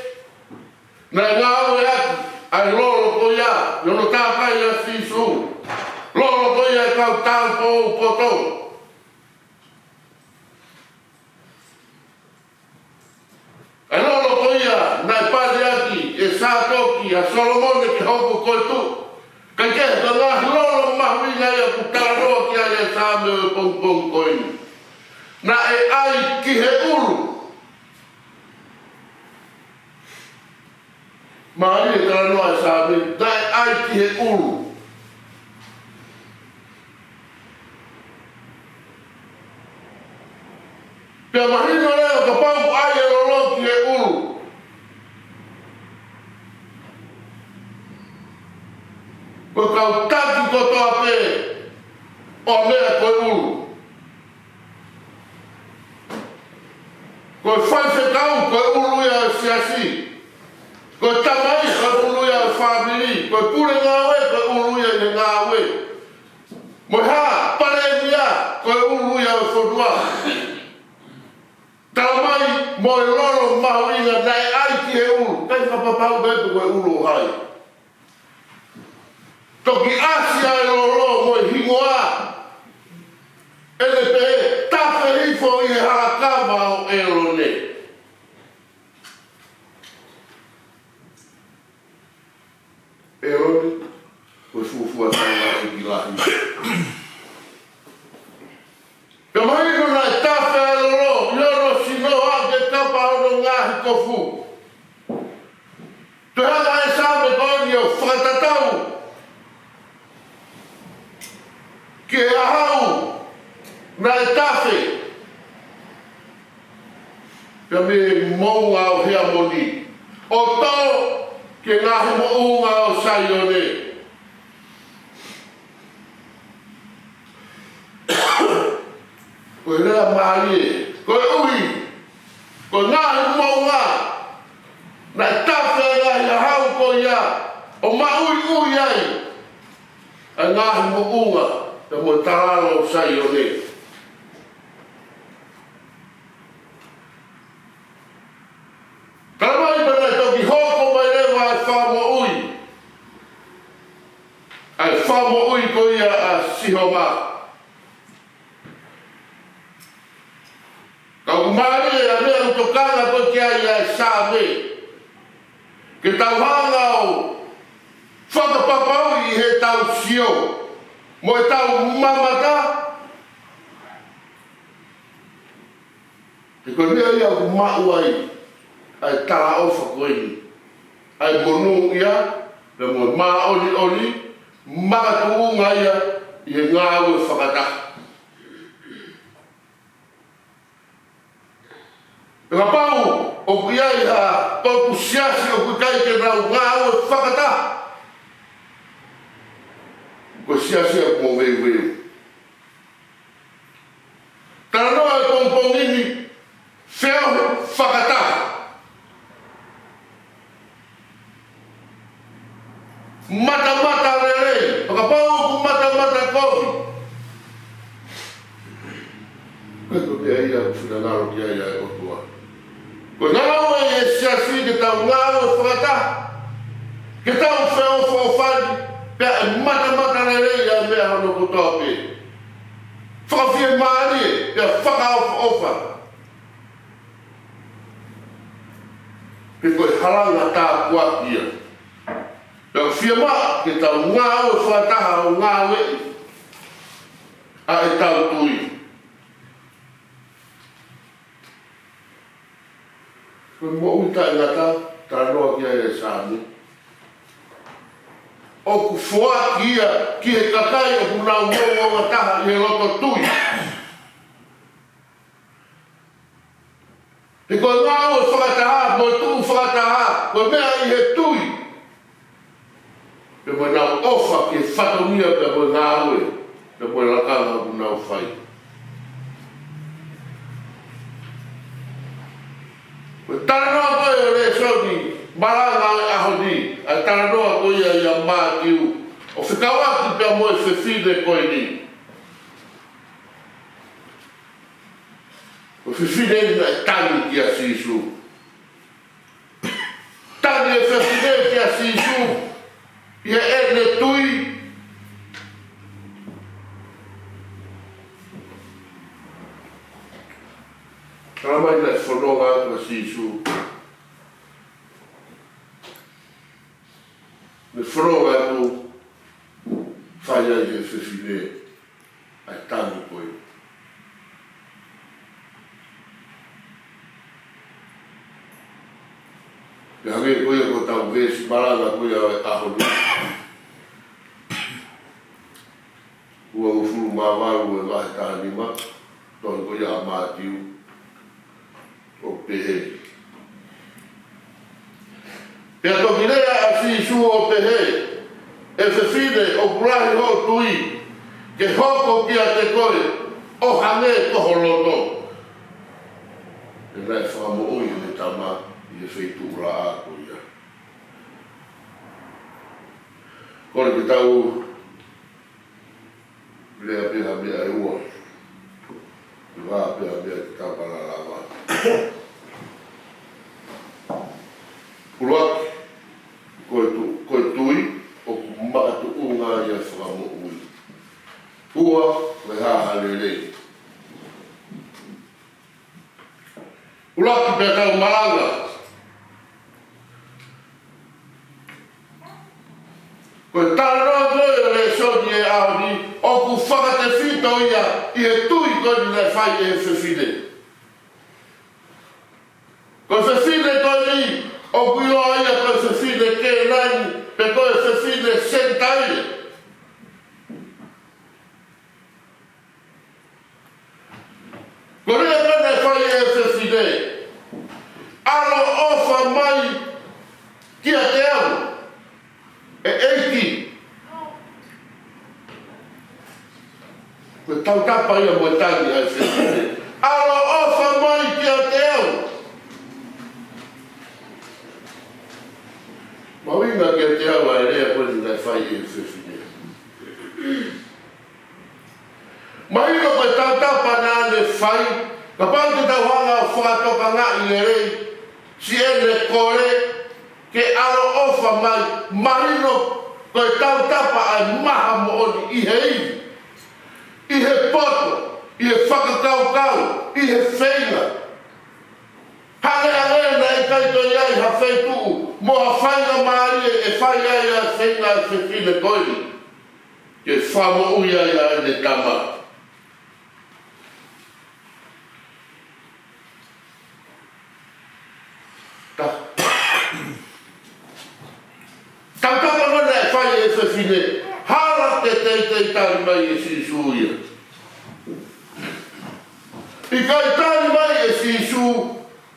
Naʻe ngāueʻaki ʻa e lolo ko ia ʻi hono tākai ʻa Sīsū. Lolo ko ia ʻa e kau tāupoʻou poto. ʻA e lolo ko ia naʻe paliaki ʻe Sātoki ʻa Solomone ke hoko ko e tuʻi. Kae kehe, ko e ngaahi lolo mahuʻinga ia ʻoku talanoa ki ai ʻa e Saame ʻo e pongipongi ko eni. Naʻe ʻai ki he ʻulu. Mālie e talanoa ʻa e Saame, naʻe ʻai ki he ʻulu. Pea mahino leva kapau ʻoku ʻai e lolo ki he ʻulu, ko e kau taki kotoa pē ʻo e meʻa ko e ʻulu. Ko e faifekau, ko e ʻulu ia ʻo e siasi. Ko e tamai, ko e ʻulu ia ʻo e fāmili. Ko e Ko e hā, palēmia, ko e ʻulu ia ʻo e fonua. Talamai mo e lolo mahuʻinga naʻe ʻai ki he ʻulu. ʻIkai fakapapau pē pe ko e ʻulu ʻo hai. Toki ʻasi ʻa e lolo mo e hingoa. ʻEne pehē, tafe hifo ʻi he halakava ʻo ʻElone. ʻElone, ko e fuofua taulaʻeiki lahi. Pea mahino naʻe tafe ʻa e lolo ʻi hono sino ʻo aʻu ki he kapa hono ngaahi kofu. Toe hanga ʻe he Saame ko eni ʻo fakatatau ki he ʻahau naʻe tafe, pea mei he moʻunga ʻo Heamoni, ʻo tō ki he ngaahi moʻunga ʻo Saione. Ko e lea mālie, koeʻuhi ko e ngaahi moʻunga naʻe tafe ʻa e ngaahi ʻahau ko ia ʻo maʻuiʻui ai ʻa e ngaahi moʻunga pea mo e talalo ʻo Saione. Talamai pē naʻe toki hoko mai leva ʻa e fakamoʻui, ʻa e fakamoʻui ko ia ʻa Sihova. Ka ʻoku mālie ʻa e meʻa ʻoku tokanga ko ē ki ai ʻa e Saame, ke tau hanga ʻo fakapapauʻi ʻi heʻetau sio mo ʻetau mamata, he ko e meʻa ia ʻoku maʻu ai ʻa e talaʻofa ko eni, ʻa e monūʻia, pea mo e māʻoniʻoni, makatuʻunga ia ʻi he ngāue fakataha. Kapau ʻoku ʻi ai ha potu siasi ʻoku ʻikai ke nau ngāue fakataha, ko e siasi ia ʻoku moveuveu. Talanoa e pongipongi ni, feohi fakataha. Matamata lelei, fakapapau ʻoku matamata kovi. Ko e meʻa ia ʻoku finangalo ki ai ʻa e ʻOtua. Ko e ngāue ʻa e siasi ke tau ngāue fakataha, ke tau feʻofoʻofani, pea ʻe matamata lelei ʻa e meʻa hono kotoa pē. Fakafiemālie, pea fakaʻofoʻofa. He ko e halanga tāpuaki ia. Pea ʻoku fiemaʻu ke tau ngāue fakataha ʻo ngāueʻi ʻa ʻetau tui. Ko e moʻui taʻengata, talanoa ki ai e Saame, ʻoku foaki ia ki he kakai ʻoku nau moʻunga taha ʻi he loto tui. He ko e ngāue fakataha, mo e tuʻu fakataha, ko e meʻa ʻi he tui. Pea mo ʻenau ʻofa ki he fatongia pea mo e ngāue, pea mo e lakanga ʻoku nau fai. Ko e talanoa ko ē ʻo e lēsoni malanga ʻo e ʻaho ni, ʻa e talanoa ko ia ʻia Mātiu, ʻo fekauʻaki pea mo e fefine ko eni. Ko e fefine ni naʻe tangi kia Sīsū. Tangi e fefine kia Sīsū ʻi heʻene tui. Talamai naʻe fononga atu ʻa Sīsū. Naʻe fononga atu, fai ai ʻe he fefine ʻa e tangi ko ē. Pea hangē ko ia ko ʻetau veesi malanga ko ia ʻo e ʻaho ni. Uofulu mā valu ʻo e vahe taha nima, tohi ko ia ʻa Mātiu. ʻO pehē. Pea toki lea ʻa Sīsū ʻo pehē, ʻE fefine, ʻoku lahi hoʻo tui, ke hoko kiate koe ʻo hangē ko ho loto. Pea naʻe fakamoʻui ʻene tama ʻi he feituʻu laʻā ko ia. Kole ke tau Lea pē ha meʻa ʻe ua. Lea pē ha meʻa ke tau pala lava. ʻUluaki, ko e tu-, ko e tui ʻoku makatuʻunga ia he fakamoʻui. Ua, ko e hā ha lelei. ʻUluaki pea tau malanga. Ko e talanoa ko ē ʻo e lēsoni ʻo e ʻaho ni, ʻoku fakatefito ia ʻi he tui ko eni naʻe fai ʻe he fefine. Ko e fefine ko eni, ʻoku ʻiloa ia ko e fefine Kēnani, pe ko e fefine Senitaile. Ko e lea naʻe fai ʻe he fefine: ʻAloʻofa mai kiate au, ʻe ʻEiki. Ko e tautapa ia mo e tangi ʻa e fefine. ʻAloʻofa mai kiate au. Mahuʻinga kiate au ʻa e lea ko eni naʻe fai ʻe he fefine. Mahino ko e tautapa naʻa ne fai, kapau te tau hanga ʻo fakatokangaʻi lelei, siʻene kole ke ʻaloʻofa mai, mahino ko e tautapa ʻa e maha moʻoni ʻi he ivi, ʻi he poto, ʻi he fakakaukau, ʻi he feinga. Hangē ʻa ē naʻe ʻikai toe ʻi ai ha feituʻu mo ha faingamālie ʻe fai ai ʻa e feinga ʻa e fefine ko eni ke fakamoʻui ai ʻa ʻene tama. Ta-, tautapa ko ē naʻe fai ʻe he fefine, hala ke teitei tali mai ʻe Sīsū ia. ʻIkai tali mai ʻe Sīsū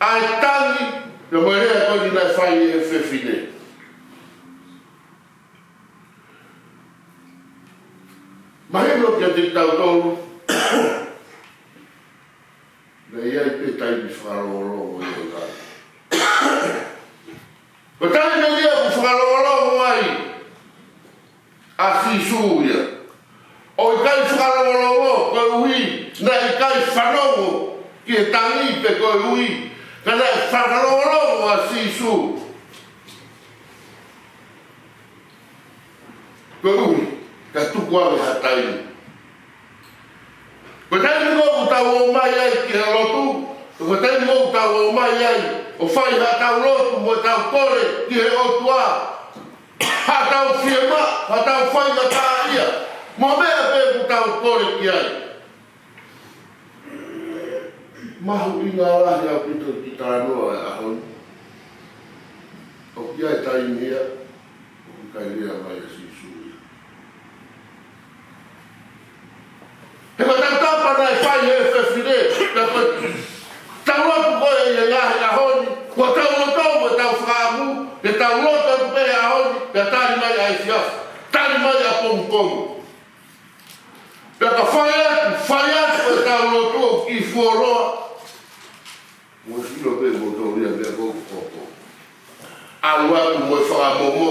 ʻa e tangi, pea mo e lea ko eni naʻe fai ʻe he fefine. Mahino kiate kitautolu, naʻe ʻi ai pē taimi fakalongolongo ia ʻi ai. Ko e taimi ia ʻoku fakalongolongo ai ʻa Sīsū ia. ʻO ʻikai fakalongolongo koeʻuhi naʻe ʻikai fanongo ki he tangi pe koeʻuhi, ka naʻe fakalongolongo ʻa Sīsū koeʻuhi ka tuku ange ha taimi. Ko e taimi ko ē ʻoku tau ō mai ai ki he lotu, ko e taimi ko ē ʻoku tau ō mai ai ʻo fai haʻatau lotu mo ʻetau kole ki he ʻOtua, haʻatau fiemaʻu, haʻatau faingataʻaʻia, mo e meʻa pē ʻoku tau kole ki ai. Mahuʻinga lahi ʻaupito ki he talanoa ʻo e ʻaho ni. ʻOku ʻi ai e taimi ia ʻoku ʻikai lea mai ʻa Sīsū ia. He ko e tautapa naʻe fai ʻe he fefine, ka ko e tau lotu ko ē ʻi he ngaahi ʻaho ni, ko e tau lotu mo e tau fakaʻamu, ke tau lotu atu pē he ʻaho ni, pea tali mai ʻa efiafi, tali mai ʻapongipongi. Pea ka fai atu, fai atu ʻetau lotu ʻoku kiʻi fuoloa. Mou sio pē moutolu ia meʻa ko ē ʻoku hoko. ʻAlu atu mo e fakamomoko,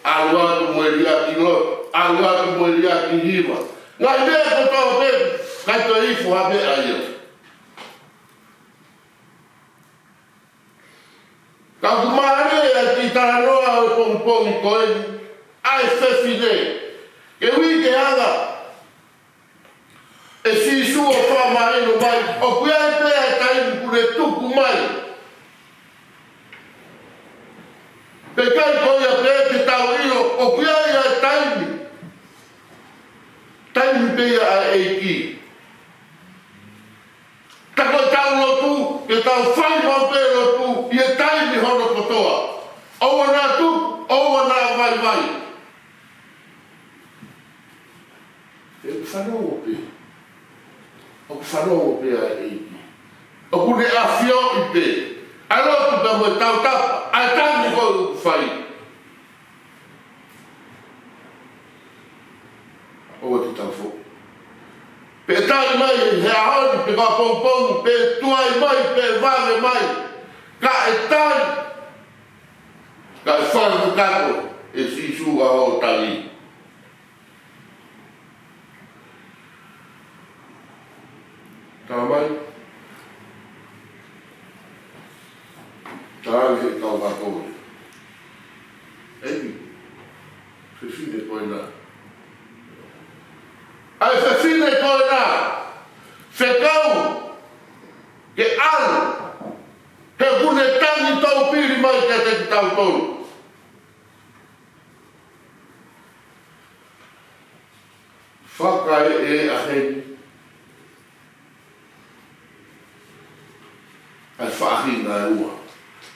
ʻalu atu mo e liʻaki loto, ʻalu atu mo e liʻaki hiva. Ngaahi meʻa kotoa pē, ʻikai toe ifo ha meʻa ia. Ka ʻoku mālie ʻa e kiʻi talanoa ʻo e pongipongi ko eni, ʻa e fefine. Ke ui ke anga ʻe Sīsū ʻo fakamahino mai, ʻoku ʻi ai pē ʻa e taimi ʻoku ne tuku mai. Pea ʻikai ko ia pē ke tau ʻilo, ʻoku ʻi ai ʻa e taimi. Taimi pē ia ʻa e ʻEiki. Ka ko ʻetau lotu, ke tau fai maʻu pē lotu ʻi he taimi hono kotoa. ʻOua naʻa tuku, ʻoua naʻa vaivai. ʻOku fanongo pē. ʻOku fanongo pē ʻa e ʻEiki. ʻOku ne ʻafioʻi pē ʻa e lotu pea mo e tautapa, ʻa e taimi ko ē ʻoku fai. ʻOua te tau foʻi. Pe tali mai he ʻaho ni, pe ʻapongipongi, pe tuai mai, pe vave mai. Kae tali, kae fakakakato ʻe Sīsū ʻa hoʻo tali. Tala mai. Tala mai he kau ako. ʻEiki, fefine ko ena. ʻA e fefine ko ena. Fekau ke ʻalu. He ʻoku ne tangi taupili mai kiate kitautolu. Fakaʻeʻe ʻa heni ʻa e faʻahinga ʻe ua.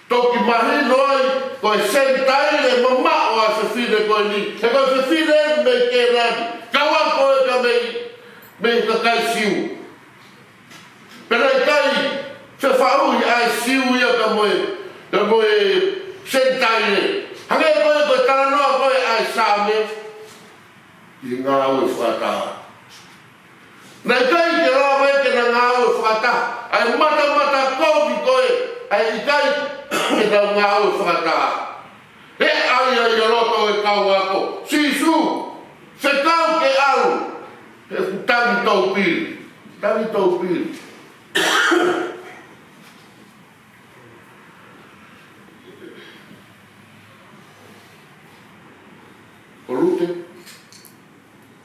Toki mahino ai, ko e Senitaile mamaʻo ʻa e fefine ko eni. He ko e fefine mei Kēnani. Kau ako ʻe ka mei, mei he kakai Siu. Pea naʻe ʻikai fefaʻuhi ʻa e Siu ia ka mo e, ka mo e Senitaile. Hangē ko e, ko e talanoa ko ē ʻa e Saame ʻi he Ngāue fakataha. Naʻe ʻikai ke lava ke na ngāue fakataha. ʻA e matamata kovi ko ē, ʻa e ʻikai ke na ngāue fakataha. He ʻai ʻa e loto ʻo e kau ako. Sīsū, fekau ke ʻalu. He ʻoku tangi taupili. Tangi taupili. Ko Lute,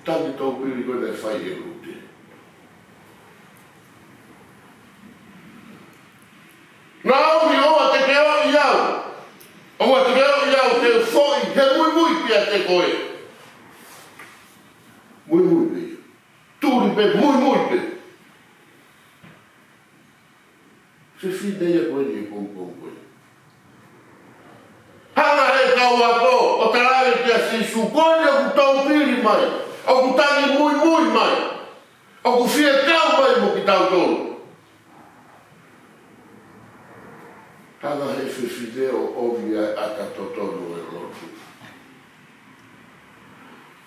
tangi taupili ko ē naʻe fai ʻe Lute. Naomi, ʻoua te ke ʻoʻi au. ʻOua te ke ʻoʻi au, te u foʻi he muimui kiate koe. Muimui pē. Tuli pē, muimui pē. Fefine ia ko eni he pongipongi ko eni. Hanga he kau ako ʻo tala ange kia Sīsū, ko eni ʻoku taupili mai, ʻoku tangi muimui mai, ʻoku fie kau mai mo kitautolu. Hanga he fefine ʻo ʻomi ʻa e ʻata totonu ʻo e lotu.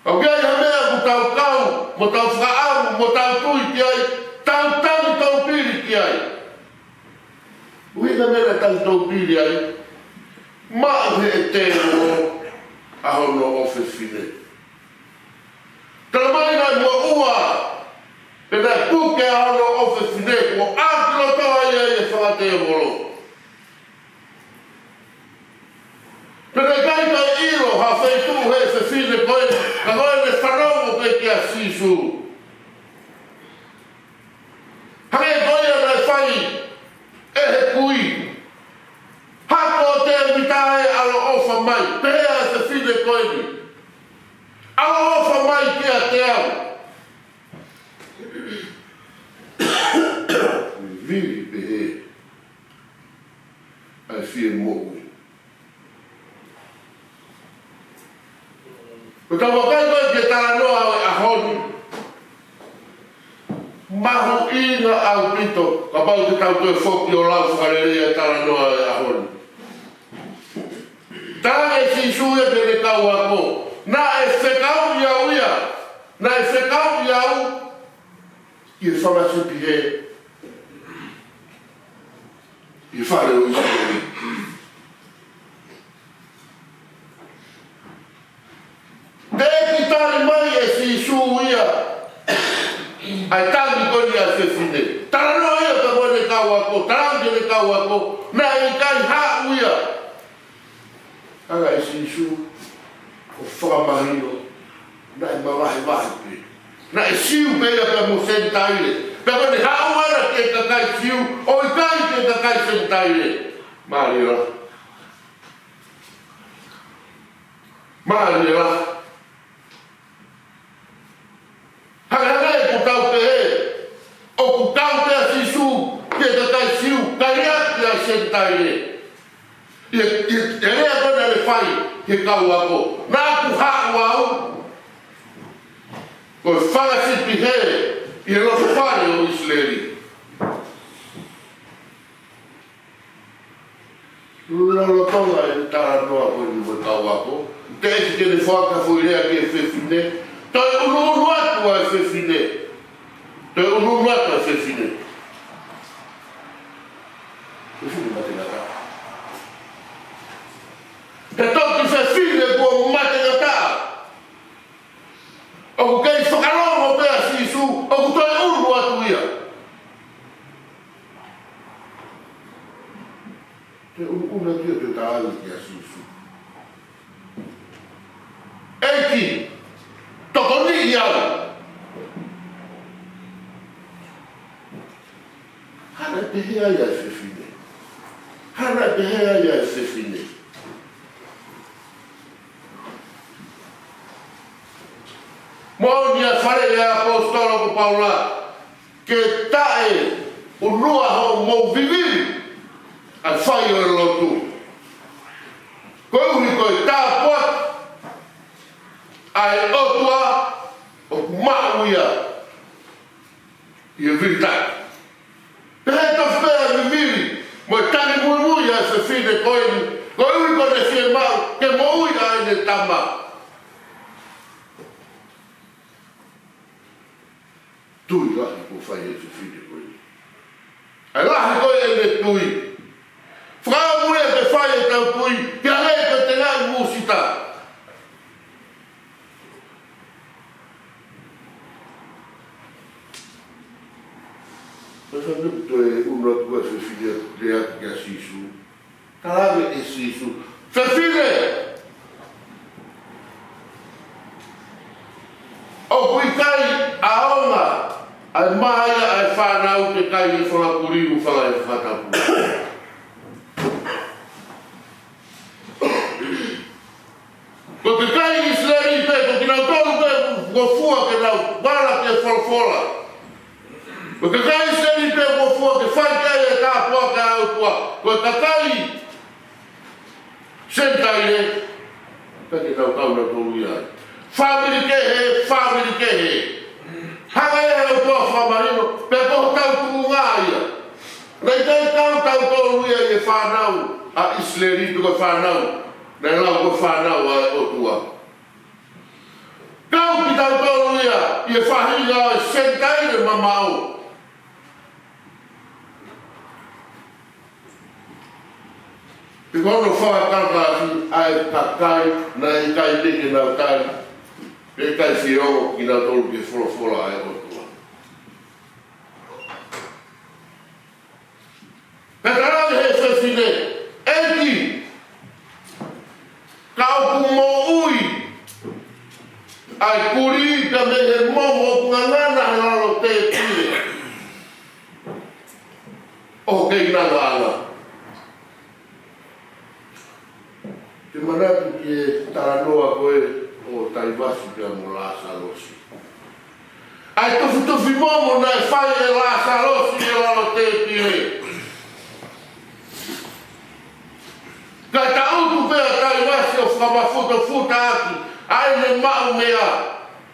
ʻOku ʻi ai ha meʻa ʻoku tau kau, mo tau fakaʻamu, mo tau tui ki ai, tau tangi taupili ki ai. ʻUhinga meʻa naʻa tau taupili ai, maʻu he ʻe tēvolo ʻa hono ʻofefine. Tala mai naʻe moʻua, pea naʻe puke ʻa hono ʻofefine, kuo ʻākilotoa ia ʻe he fanga tēvolo. Pea naʻe ʻikai ke ʻilo ha feituʻu he fefine ko ē, ka ko ʻene fanongo pē kia Sīsū. Hangē ko ia naʻe fai ʻe he kui. Hako ʻo Tēvita ē, ʻaloʻofa mai, pehē ʻa e fefine ko eni. ʻAloʻofa mai kiate au. Vili pehē ʻa e fie moʻui. Ko e tau vakai ko ē ki he talanoa ʻo e ʻaho ni. Mahuʻinga ʻaupito, kapau te tau toe foki ʻo lau fakalelei ʻa e talanoa ʻo e ʻaho ni. Tala ʻe Sīsū ia ki heʻene kau ako. Naʻe fekauʻi au ia. Naʻe fekauʻi au ʻi he fanga sipi hē. ʻI he fale ʻo ʻIsileli. Teʻeki tali mai ʻe Sīsū ia ʻa e tangi ko eni ʻa e fefine. Talanoa ia ka ko ʻene kau ako, tala ki heʻene kau ako, naʻe ʻikai haʻu ia. Hanga ʻe Sīsū ʻo fakamahino, naʻe mavahevahe pē. Naʻe Siu pē ia pea mo Senitaile. Pea ko ʻene haʻu ʻana ki he kakai Siu, ʻo ʻikai ki he kakai Senitaile. Mālie lahi. Mālie lahi. Hangē ʻoku tau pehē, ʻoku kau pē ʻa Sīsū ki he kakai Siu, kae ʻikai ki he Senitaile. ʻI he, ʻi he, ʻi he lea ko ē naʻe fai ki he kau ako. Naʻa ku haʻu au, ko e fanga sipi hē, ʻi he loto fale ʻo ʻIsileli. Lolotonga e talanoa ko eni mo e kau ako, teʻeki ke ne foaki ha foʻi lea ki he fefine, toe ʻunuʻunu atu ʻa e fefine. Toe ʻunuʻunu atu ʻa e fefine. Fefine matengataʻa. He toki fefine kuo matengataʻa. ʻOku kei fakalongo pē ʻa Sīsū, ʻoku toe ʻunu atu ia. Pehē ai ʻa e fefine. Hā naʻe pehē ai ʻa e fefine. Moʻoni ʻa e faleʻi ʻa e ʻaposetolo ko Paula, ke taʻeʻunua hoʻomou vivili ʻa e fai ʻo e lotu. Koeʻuhi ko e tāpuaki ʻa e ʻOtua ʻoku maʻu ia ʻi he vilitaki. Pehē tofu pē ʻa e vivili mo e tangi muimui ʻa e fefine ko eni, koeʻuhi ko ʻene fiemaʻu ke moʻui ʻa ʻene tama. Tui lahi kuo fai ʻe he fefine ko eni. ʻA e lahi ko ē ʻene tui. Fakaʻamu ia ke fai ʻetau tui, ke hangē ko e tengaʻi mūsita. Ko e fakaʻamu toe ʻunu atu ʻa e fefine ʻo lea atu kia Sīsū. Talaange ʻe Sīsū, fefine, ʻoku ʻikai ʻaonga ʻa e mā ia ʻa e fānau ke kai ʻe he fanga kulī, fanga ʻe he fakatapu. Ko e kakai ʻIsileli pē, ko kinautolu pē kuo fua ke nau vala ki he folofola. Ko e kakai ʻIsileli pē kuo fua ke fai ki ai e tāpuaki ʻa e ʻOtua. Ko e kakai Senitaile, pea ke nau kau nautolu ia ai. Fāmili kehe, fāmili kehe. Hanga ʻe he ʻOtua ʻo fakamahino, pea ko hotau tuʻunga ia. Naʻe ʻikai kau tautolu ia ʻi he fānau ʻa ʻIsileli, pe ko e fānau naʻe lau ko e fānau ʻa e ʻOtua. Kau kitautolu ia ʻi he faʻahinga ʻo e Senitaile mamaʻo. Pea ko hono fakakalakalaʻaki ʻa e kakai naʻe ʻikai pē ke nau tali, pe ʻikai feongo kinautolu ki he folofola ʻa e ʻOtua. Pea talaange ʻe he fefine, ʻEiki, ka ʻoku moʻui ʻa e kulī pea mei he momo ʻoku ngangana he lalo tēpile, ʻoku kei ngangana. Te manatu ki he talanoa ko ē ʻo Taivasi pea mo Lāsalosi. ʻA e tufitufi momo naʻe fai ʻe Lāsalosi ʻi he lalo tēpile. Kae tangutu pē ʻa Taivasi ʻo fakamafutafuta ʻaki ʻa ʻene maʻu meʻa,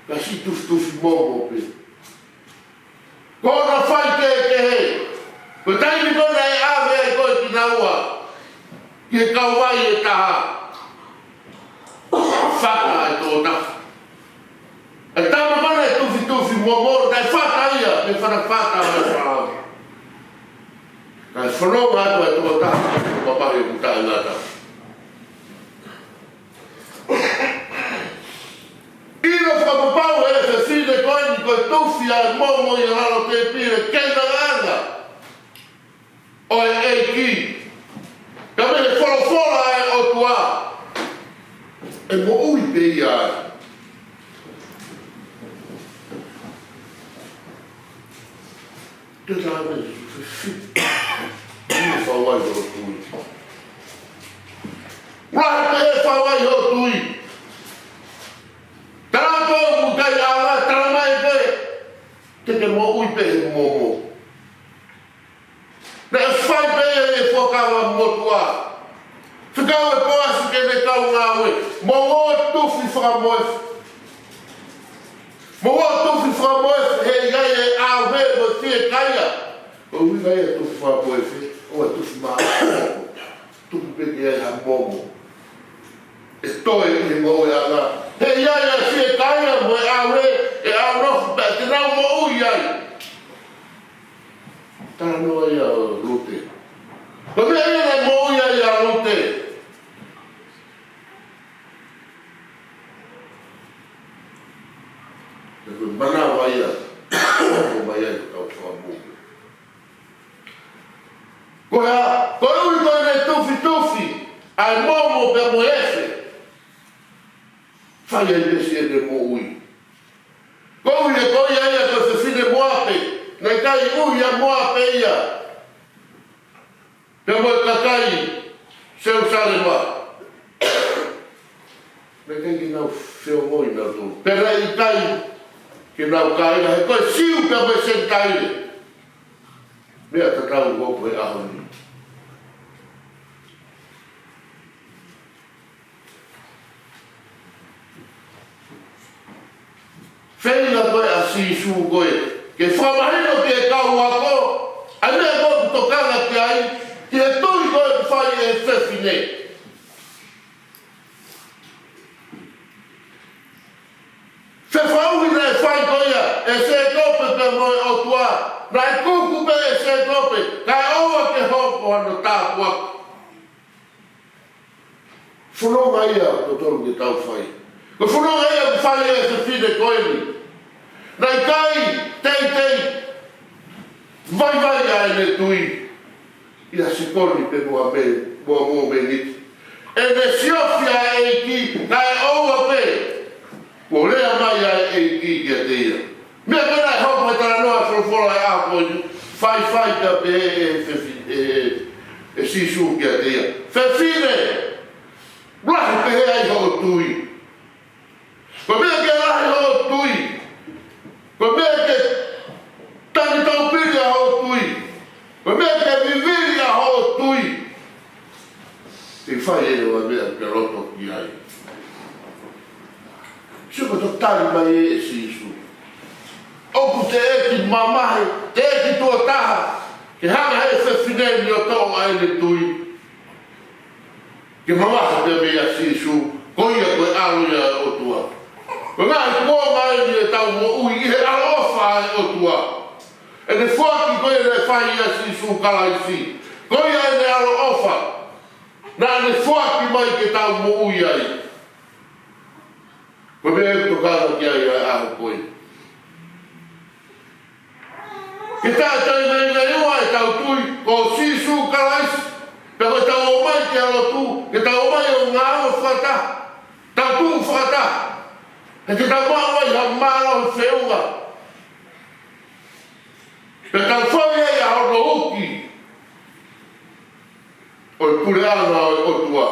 ka siʻi tufitufi momo pē. Ko hono faikehekehe, ko e taimi ko ē naʻe ʻave ai ko ē kinaua ki he kauvai ʻe taha, fata ʻa e tokotaha. ʻA e tama ko ē naʻe tufitufi momo, naʻe fata ia, mei he fatafata ʻa e fānau. Kae fononga atu ʻa e tokotaha, mamahi ʻoku taʻengata. ʻIlo fakapapau ʻe he fefine ko eni ko e tufi ʻa e momo ʻi he lalo tēpile, kei ngangana ʻa e ʻEiki. Ka mei he folofola ʻa e ʻOtua, ʻe moʻui pē ia ai. Te tala mai, ʻi he fauai hoʻo tui. Lahi pē ʻe he fauai hoʻo tui. Tala pē ʻoku ʻikai ʻaonga, tala mai pē. Te ke moʻui pē he momo. Naʻe fai pē ia ʻe he fuakava motuʻa. Fekau ʻe Poasi ki heʻene kau ngāue, mou ō ʻo tufi fakamoefe. Mou ō ʻo tufi fakamoefe, he ʻi ai e ʻauhē mo e fiekaia. ʻOku ʻi ai e tufi fakamoefe, ʻoua ʻe tufi maʻa. Tufi pē ke ʻi ai ha momo. ʻE toe ʻi he ngoueʻanga. He ʻi ai e fiekaia mo e ʻauhē, ʻe ʻaunofo pē te nau moʻui ai. Talanoa ia ʻo Lute. Ko e meʻa ia naʻe moʻui ai ʻa Lute. Ko e manava ia. Ko mai ai ko e kau fakamoʻui. Ko ia, koeʻuhi ko ʻene tufitufi ʻa e momo pea mo e efe, fai ai pē siʻene moʻui. Koeʻuhi ko ia ia ko e fefine Moape, naʻe ʻikai ui ʻa Moape ia. Pea mo e kakai Selusalema, naʻe ʻikai ke nau feongoʻi nautolu. Pea naʻe ʻikai ke nau kāinga, he ko e Siu pea mo e Senitaile. Meʻa tatau ko ē he ʻaho ni. Feinga ko ē ʻa Sīsū ko ē ke fakamahino ki he kau ako ʻa e meʻa ko ē ʻoku tokanga ki ai, ki he tui ko ē ʻoku fai ʻe he fefine. Fefaʻuhi naʻe fai ko ia ʻe Sēkope pea mo e ʻOtua, naʻe kuku pē ʻe Sēkope, kae ʻoua ke hoko hano tāpuaki. Fononga ia ʻoku totonu ke tau fai. Ko e fononga ia ʻoku fai ʻe he fefine ko eni. Naʻe ʻikai teitei vaivai ʻa ʻene tui ʻia Sikoni pe mo Ame-, mo, mo Meniti. ʻEne siofi ʻa e ʻEiki, kae ʻoua pē kuo lea mai ʻa e ʻEiki kiate ia. Meʻa ko ē naʻe hoko he talanoa folofola ʻa e ʻaho ko eni, faifai ka pehē ʻe, ʻe, ʻe, ʻe Sīsū kiate ia: Fefine, lahi pehē ai hoʻo tui. Ko e meʻa ke lahi hoʻo tui. Ko e meʻa ke tangi taupili ʻa hoʻo tui. Ko e meʻa ke vivili ʻa hoʻo tui. Te u fai ʻe au ʻa e meʻa ʻoku ke loto ki ai. Sio ko e toe tali mai ʻe Sīsū. ʻOku teʻeki mamahi, teʻeki tuʻo taha ke hanga ʻe he fefine ni ʻo toʻo ʻa ʻene tui. Ke mamahi pē meia Sīsū, ko ia ko e ʻAlo ia ʻo e ʻOtua. Ko e ngaahi kuonga eni ʻetau moʻui ʻi he ʻaloʻofa ʻa e ʻOtua. ʻEne foaki ko ia naʻe fai ʻia Sīsū Kalaisi. Ko ia ʻene ʻaloʻofa naʻa ne foaki mai ke tau moʻui ai. Ko e meʻa ʻoku tokanga ki ai ʻa e ʻaho ko eni. Ke taʻetaʻevaivaiua ʻetau tui ko Sīsū Kalaisi, pea ko ʻetau ō mai ki he lotu, ke tau ō mai ʻo ngāue fakataha, tau tuʻu fakataha, he te tau maʻu ai ha mālohi feʻunga. Pea tau fai ai ʻa hono uki ʻo e puleʻanga ʻo e ʻOtua.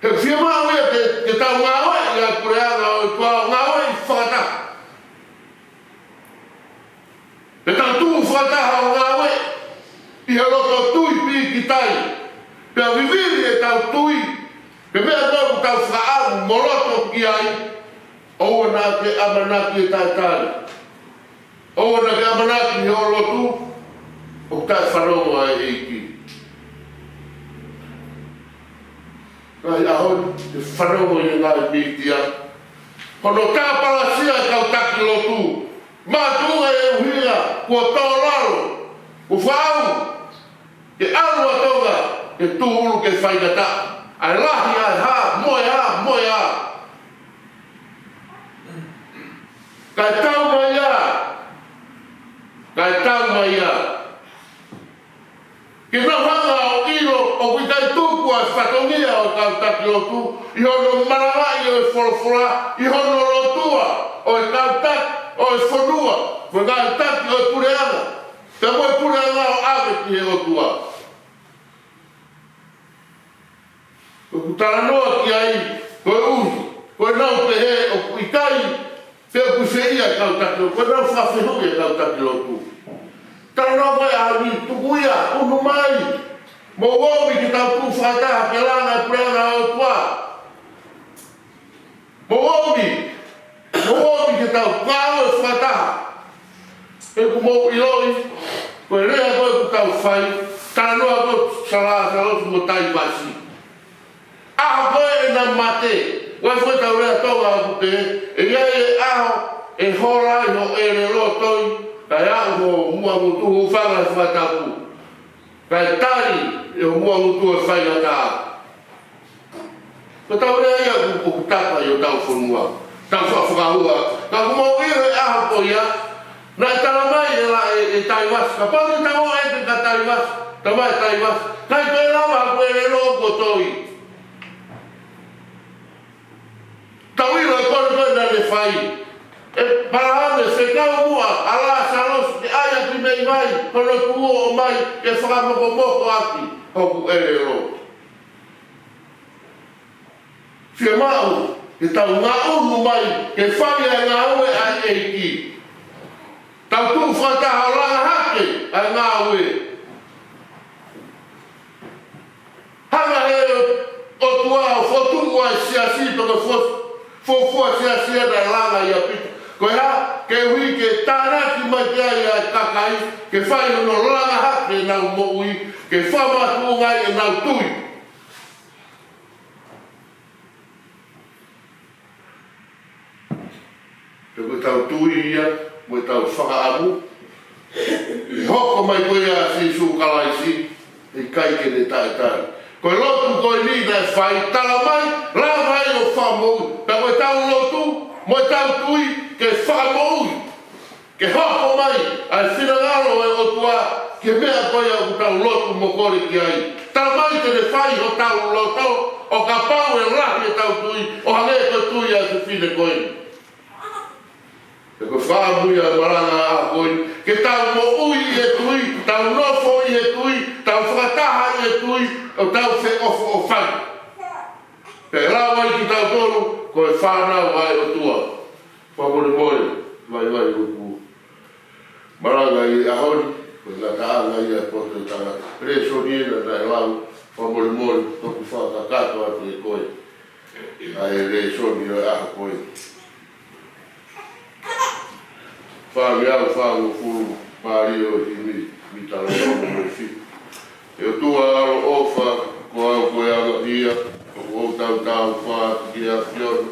He fiemaʻu ia ke, ke tau ngāueʻi ʻa e puleʻanga ʻo e ʻOtua, ngāueʻi fakataha. Pea tau tuʻu fakataha ʻo ngāueʻi ʻi he loto tui pīkitai. Pea vivili ʻetau tui, ke meʻa ko ē ʻoku tau fakaʻamu mo loto ki ai, ʻoua naʻa ke ʻamanaki ʻe taʻetali. ʻOua naʻa ke ʻamanaki he ʻo lotu, ʻoku taʻefanongo ʻa e ʻEiki. Ngaahi ʻaho ni, te fanongo ʻi he ngaahi mītia. Ko hono tāpalasia e kau taki lotu. Makatuʻunga e ʻuhinga, kuo tō lalo, kuo fau, ke ʻalu ʻa Tonga ke tūʻulu ke faingataʻa. ʻA e lahi ʻa e hā, mo e hā, mo e hā. Kae tau mai ia. Kae tau mai ia. Ke nau hanga ʻo ʻilo ʻoku ʻikai tuku ʻa e fatongia ʻo e kau taki lotu ʻi hono malangaʻi ʻo e folofola, ʻi hono lotua ʻo e kau taki, ʻo e fonua, mo e kau taki ʻo e puleʻanga, pea mo e puleʻanga ʻo ʻave ki he ʻOtua. ʻOku talanoa ki ai, koeʻuhi ko ʻenau pehē ʻoku ʻikai, pe ʻoku ʻi fē ia e kau taki lotu, ko ʻenau fakafehuʻi e kau taki lotu. Talanoa ko ē ʻa e ʻaho ni, tuku ia, unu mai, mou omi ke tau tuʻu fakataha ke langa e puleʻanga ʻo e ʻOtua. Mou omi, mou omi ke tau ngāue fakataha. He ʻoku mou ʻiloʻi, ko e lea ko ē ʻoku tau fai, talanoa ko ē ʻa Lāsalosi mo Taivasi. ʻAho ko ē ʻena mate, ʻoku ʻi ai e foʻi tau lea Tonga ʻoku pehē, ʻe ʻi ai e ʻaho ʻe hola ai ho ʻelelo ʻo toi, kae aʻu ho muʻa ngutu, hūfanga he fakatapu. Kae tali ʻe ho muʻa ngutu e faingataʻa. Ko e tau lea ia ʻoku, ʻoku tapa ʻi hotau fonua. Tau fakafakahua. Ka ʻoku mou ʻilo e ʻaho ko ia, naʻe tala mai ʻe la-, ʻe, ʻe Taivasi. Kapau te tau ō ʻo ʻeke kia Taivasi, tamai Taivasi, ʻikai ke lava haku ʻelelo ʻoku toi. Tau ʻilo e konga ko ē naʻa ne fai. ʻE Palahame, fekau muʻa ʻa Lāsalosi ke ʻai ʻaki mei mai, hono tuʻu ʻo mai, ke fakamokomoko ʻaki hoku ʻelelo. Fiemaʻu ke tau ngaʻunu mai, ke fai ʻa e ngāue ʻa e ʻEiki. Tau tuʻu fakataha ʻo langa hake ʻa e ngāue. Hanga ʻe he ʻOtua ʻo fokotuʻu ʻa e siasi, pea ko e fo-, fuofua siasi ia naʻe langa ʻia Pita. Ko e hā? Koeʻuhi ke tānaki mai ki ai ʻa e kakai, ke fai hono langa hake ʻenau moʻui, ke fakamakatuʻunga ai ʻenau tui. Pea ko ʻetau tui ia, mo ʻetau fakaʻamu, ʻe hoko mai ko ia ʻa Sīsū Kalaisi, ʻe ʻikai ke ne taʻetali. Ko e lotu ko eni naʻe fai, tala mai, lava ai ʻo fakamoʻui. Pea ko ʻetau lotu, mo ʻetau tui, ke fakamoʻui. Ke hoko mai ʻa e finangalo ʻo e ʻOtua ki he meʻa ko ia ʻoku tau lotu mo kole ki ai. Tala mai te ne fai hotau loto, ʻo kapau ʻe lahi ʻetau tui, ʻo hangē ko e tui ʻa e fefine ko eni. Pea ko e fakaʻamu ia ʻa e malanga ʻaho ko eni, ke tau moʻui ʻi he tui, tau nofo ʻi he tui, tau fakataha ʻi he tui, ʻo tau feʻofoʻofani. Pea ʻe lava ai kitautolu, ko e fānau ʻa e ʻOtua. Fakamolemole, vaivai ʻoku malanga ʻi he ʻaho ni, ko e ngataʻanga ia ʻo e poto ʻo e tangata. Lēsoni ena naʻe lau, fakamolemole, toki fakakakato atu ʻe koe ʻa e lēsoni ʻo e ʻaho ko ē. Fāngeau fāngofulu mā ʻo e himi, mita lolomo mo e fitu. ʻE ʻOtua ʻaloʻofa, ko au ko e angahia, ʻoku ou tautau fā atu ki he ʻAfiona,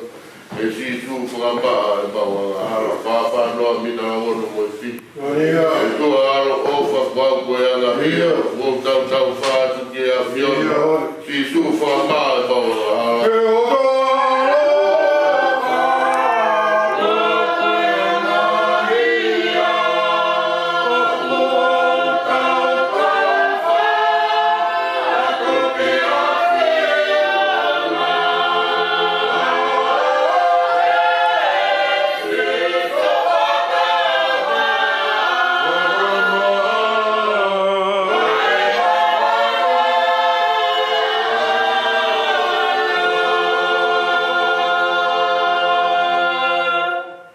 ʻe Sīsū fakamaʻa ʻemau angahala, fā fā noa mita ono mo e fitu. ʻE ʻOtua ʻaloʻofa, ko au ko e angahia, ʻoku ou tautau fā atu ki he ʻAfiona, Sīsū fakamaʻa ʻemau angahala.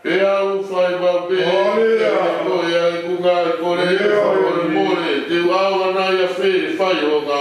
Pea u fai mau pē, ʻe ko e ai ku ngā i kore, fakamolemole, te u ʻaonga nai ʻa fē, fai ʻo ngā.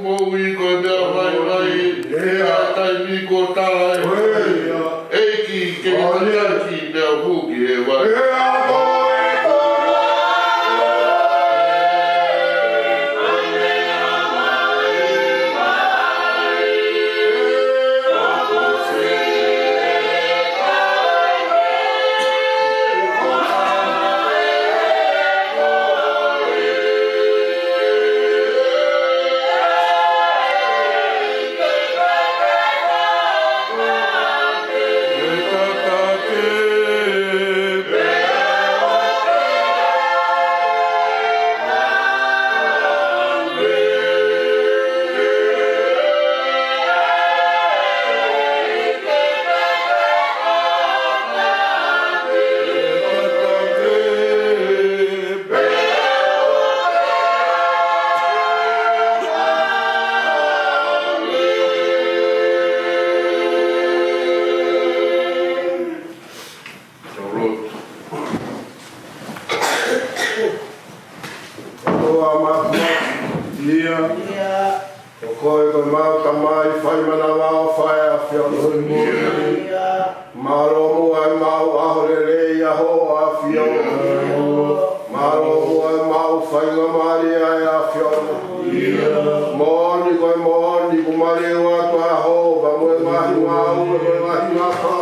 Moʻui ko e meʻa vaivai, ʻa e taimi kuo tala ʻe he ʻEiki ke ne tataki pea u hū ki he vai. ʻAfiona. Mālō muʻa ʻemau ʻaho lelei ʻa Hoʻo ʻAfio. Mālō muʻa ʻemau faingamālie ʻa e ʻAfiona. Moʻoni ko e moʻoni kuo maliu atu ʻa Hova mo e ngaahi ngāue mo e ngaahi ngafa.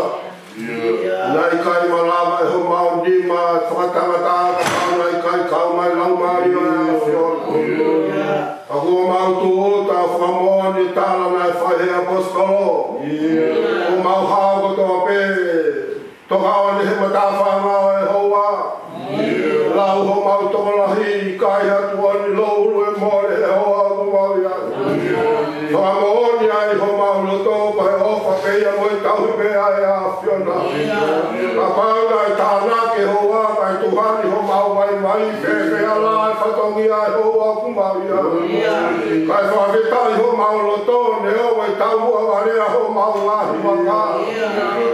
Naʻe ʻikai malava ʻe homau nima ʻo fakatangata, ka naʻe ʻikai kau mai Laumālie ʻo e ʻAfiona. Ka kuo mau tūʻuta ʻo fakamoʻoni e tala naʻe fai ʻe he ʻaposetolo. Kuo mau hao kotoa pē, toka ʻoni he matāfanga ʻo e houa. Lau homau tokolahi, kai atu ʻoni loulo e mole he houa kuo mau ʻi ai. Fakamoʻoni ai homau loto, ko e ʻofa pē ia mo e tauhi pē ʻa e ʻAfiona. Kapau naʻe tānaki e houa, kae tuha ni homau vaivai, fēfē ala e fatongia ʻo e houa kuo mau ʻi ai. Kae fakafetaʻi homau loto, neongo e taumuʻa vale ʻa homau ngaahi vaka.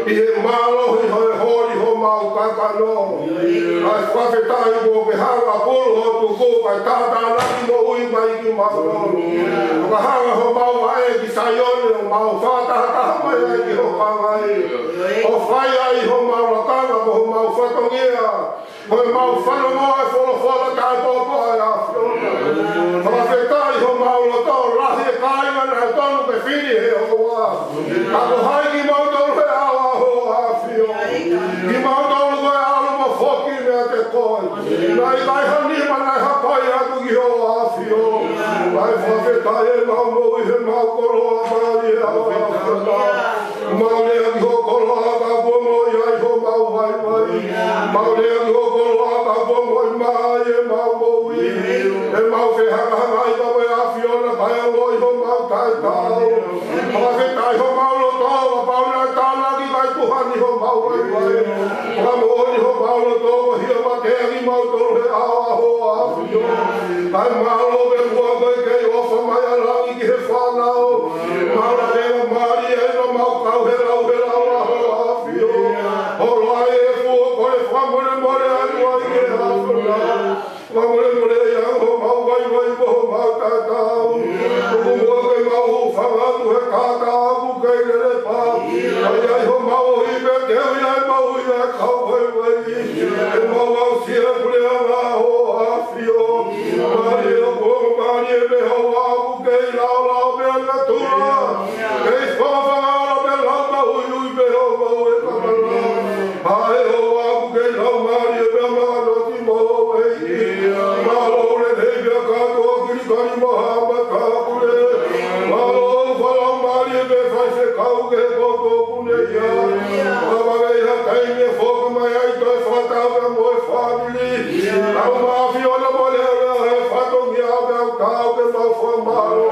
ʻI he mālohi ʻo e holi homau kakano. Kae fakafetaʻi kuo ke hanga ʻo pulu ho tuku, kae tātānaki moʻui mai kimautolu. Ka hanga homau vaʻe ki Saione, ʻo mau fakatahataha mai ai ki ho pangai. ʻO fai ai homau lakanga mo homau fatongia. Ko ʻemau fanongo ʻa e folofola taʻepōpō ʻa e ʻAfiona. Fakafetaʻi homau loto, lahi e kāinga naʻe tonu ke fili he houa. Ka ko hai kimautolu he ʻao ʻa Hoʻo ʻAfio. Kimautolu ko e ʻalu mo foki meiate koe. Naʻe ʻikai ha nima naʻe hapai atu ki Hoʻo ʻAfio. Kae fakafetaʻi ʻemau moʻui he mau koloa mālie ʻa Hoʻo ʻAfio. Mau lea ki ho koloa ka kuo moʻui ai homau vaivai. Mau lea ki ho koloa ka kuo moʻui mai ʻemau moʻui. ʻEmau fehangahangai mo e ʻAfiona kae ongoʻi homau taʻetaau. Fakafetaʻi homau loto, kapau naʻe tānaki kae tuha ni homau vaivai. Fakamoʻoni homau loto, ko hia makeʻi kimautolu he ʻao ʻa Hoʻo ʻAfio. Kae mālō ke muʻa ko e kei ʻofa mai ʻa langi ki he fānau. Mālō e mālie ʻa e mau kau he lau he lau ʻa Hoʻo ʻAfio. Holo ai e fuʻu kole fakamolemole atu ai ki he ʻAfiona. Fakamolemole ia homau vaivai mo homau taʻetaau. Tuku muʻa ke mau hūfanga atu he kātaki ʻoku kei lele pā. ʻAi ai homau ʻohipa ke ui ai mau ia kau vaivai. ʻEmau aʻusia e puleʻanga ʻa Hoʻo ʻAfio. Mālie ʻa e kuonga mālie pē houa ʻoku kei laolao pē ʻa natula. Kei fafanga ala pē lau mahuihui pē houa ʻo e kakala. ʻA e houa ʻoku kei lau mālie pē ʻa Manoti mo ʻEiki. Mālō lelei pē ʻa Katoa Kilikali mo Haʻa Matāpule. Mālō ʻa e falau mālie pē faifekau ke koto kuneia. Ka vave ia taimi ʻe foki mai ai toe fakataha mo e fāmili. Au ma ʻAfiona mo e leʻoleʻo he fatongia ʻa e au kau ke mau fakamālō.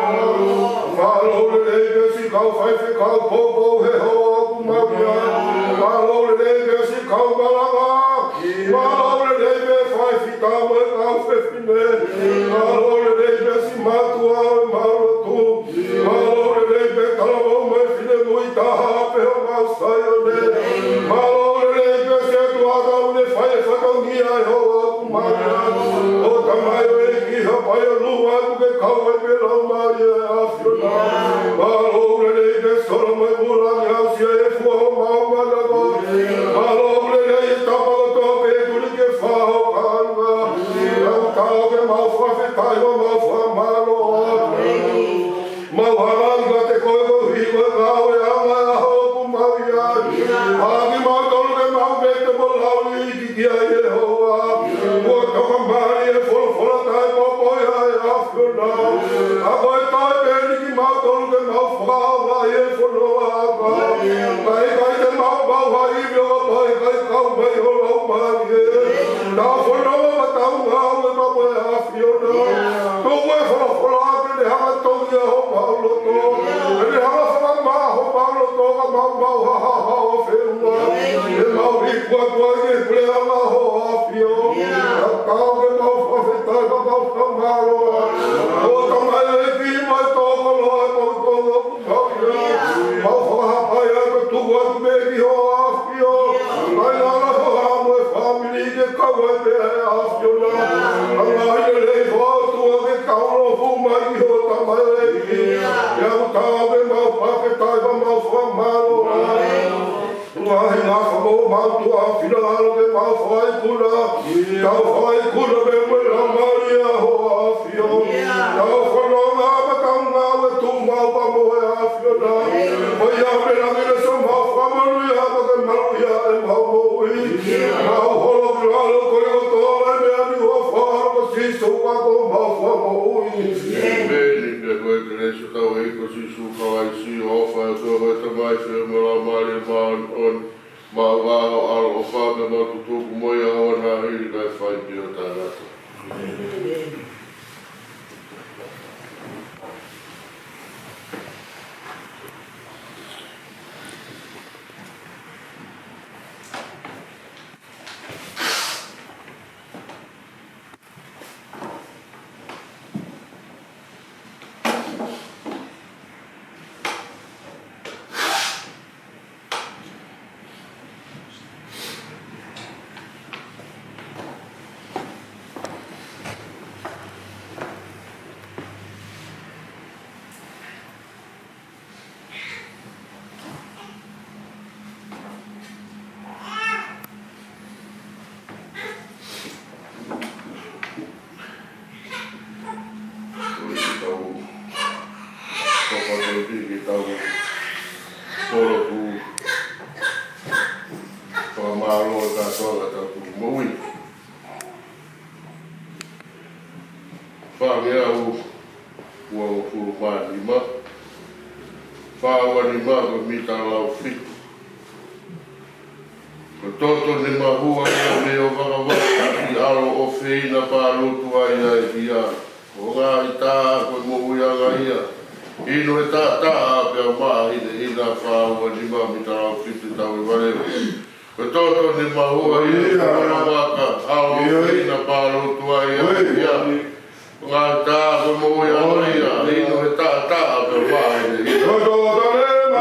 Mālō lelei pē siʻi kau faifekau poupou he houa ʻoku mau ʻi ai. Mālō lelei pē siʻi kau malanga. Mālō lelei pē faifekau mo e kau fefine. Mālō lelei pē siʻi mātuʻa ʻo e mau lotu. Mālō lelei pē talavou mo e finemui taha pē ʻo mau Saione. Mālō lelei pē siʻi ʻOtua ʻoku ne fai e fatongia he houa ʻoku mau ʻi ai. ʻO Tamai ʻEiki, hapai ʻa Lua ʻoku ke kau ai pē Laumālie ʻa e ʻAfiona. Mālō lelei pē Solo mo e Vula ʻoku ne aʻusia e fua ʻo mau manava. Mālō lelei e tapa kotoa pē tuli ke fai ho kāinga. Mau tau ke mau fakafetaʻi mo mau fakamālō. Mau hanga ʻiate koe koeʻuhi ko e ngāueʻanga ʻo e ʻaho ʻoku mau ʻi ai. Hanga kimautolu ke mau vete mo lau iiki ki ai ʻe Sihova. Kuo toka mālie e folofola taʻepōpō ia ʻa e ʻAfiona. Ka ko e toe pē eni kimautolu ke mau fakaʻaongaʻi e fononga ʻa e ʻAfiona. Kae ʻikai te mau maʻu ha ivi ʻo kapau ʻe ʻikai kau mai ho Laumālie. Tau fononga mo tau ngāue mo e ʻAfiona. Tuku e folofola ke ne hanga ʻo tongia homau loto. Ke ne hanga ʻo fakamaʻa homau loto ka mau maʻu ha haʻohaʻo feʻunga. Ke mau iku atu ai ki he puleʻanga ʻo e ʻAfio. Ka tau ke mau fakafetaʻi ka mau fakamālō. ʻO Tamai ʻEiki, mai tō koloa e mau tō Mau fakahapai atu, tuku atu pē ki ho ʻAfio. Mai lala ho ʻa mo e fāmili ke kau ai pē ʻa e ʻAfiona. Ka ngaahi lelei fakaʻotua ke kau lo fu mai ki ho Tamai ʻEiki. ʻIa u tau pē mau fakafetaʻi ka mau fakamālō. ʻo mau tuʻa finangalo ke mau fakaikuna. Tau fakaikuna pē mo e Laumālie ʻa hoʻo ʻAfio. Tau fononga mo e kau ngāue tuʻu maʻu pea mo e ʻAfiona. ʻOiauē, pea ke lea ʻa homau fakamoʻoni ʻa ia ke maluʻi ʻemau moʻui. Mau holo ki lalo koeʻuhi ko e meʻa ni ʻoku fai ʻia Sīsū ko homau Fakamoʻui. ʻĒmeni. Pea ko e kelesi ʻa hotau ʻEiki ko Sīsū Kalaisi, ʻofa ʻa e ʻOtua ko e Tamai, feohi mo e Laumālie Māʻoniʻoni, mau ʻofa, ʻaloʻofa, pea mau tutuku mo ia ʻo na hili kae fai pē ʻo taʻengata. Ko e tau, ko e tau, ko e tau, ko e tau, fakamālō ʻa e kātoanga ʻetau tuʻu moʻui. Fāngeau uofulu mā nima, fā ua nima ko e mita lau fitu. Ko e toto ne mahua ia mei hoʻo vakavaka, ʻi ʻAlo ʻofeina pālutu ai ʻa e hia. Ko e ngaahi tā ko e moʻuiʻanga ia. Inu he taʻataʻa pea maʻa hinehina, fā ua nima mita lau fitu tau e vale. Ko e toto ne mahua ia mei hoʻo vakavaka, ʻAlo ʻofeina pālutu ai ʻa e hia. Ngaahi tā ko e moʻuiʻanga ia, inu he taʻataʻa pea maʻa hinehina.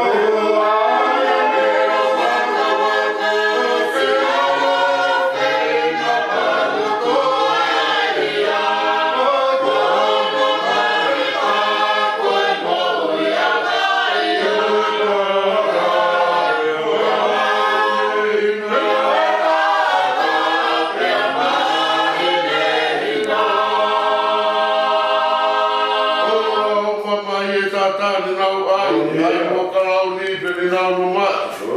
ʻOfa mai e tātā ne nau ʻai, ʻai mo kalauni pea ne nau numa,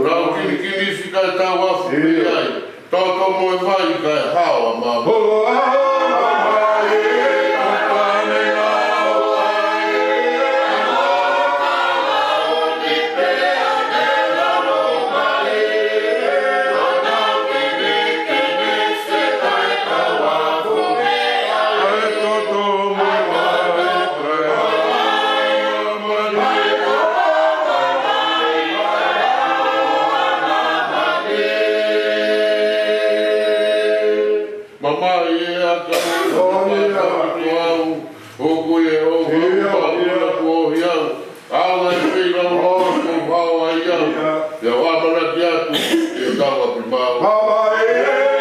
nau kinikini si kae tau afu pē ai. Toto mo e vai kae hao ʻa māmani. Mamahi e aka ʻo au, ʻoku ʻi he ʻofa ʻa e ʻOtua kuo ʻohi au. ʻAu ʻa e feilaulau kuo hao ai au. Pea u ʻamanaki atu ke tau ʻapi maʻu.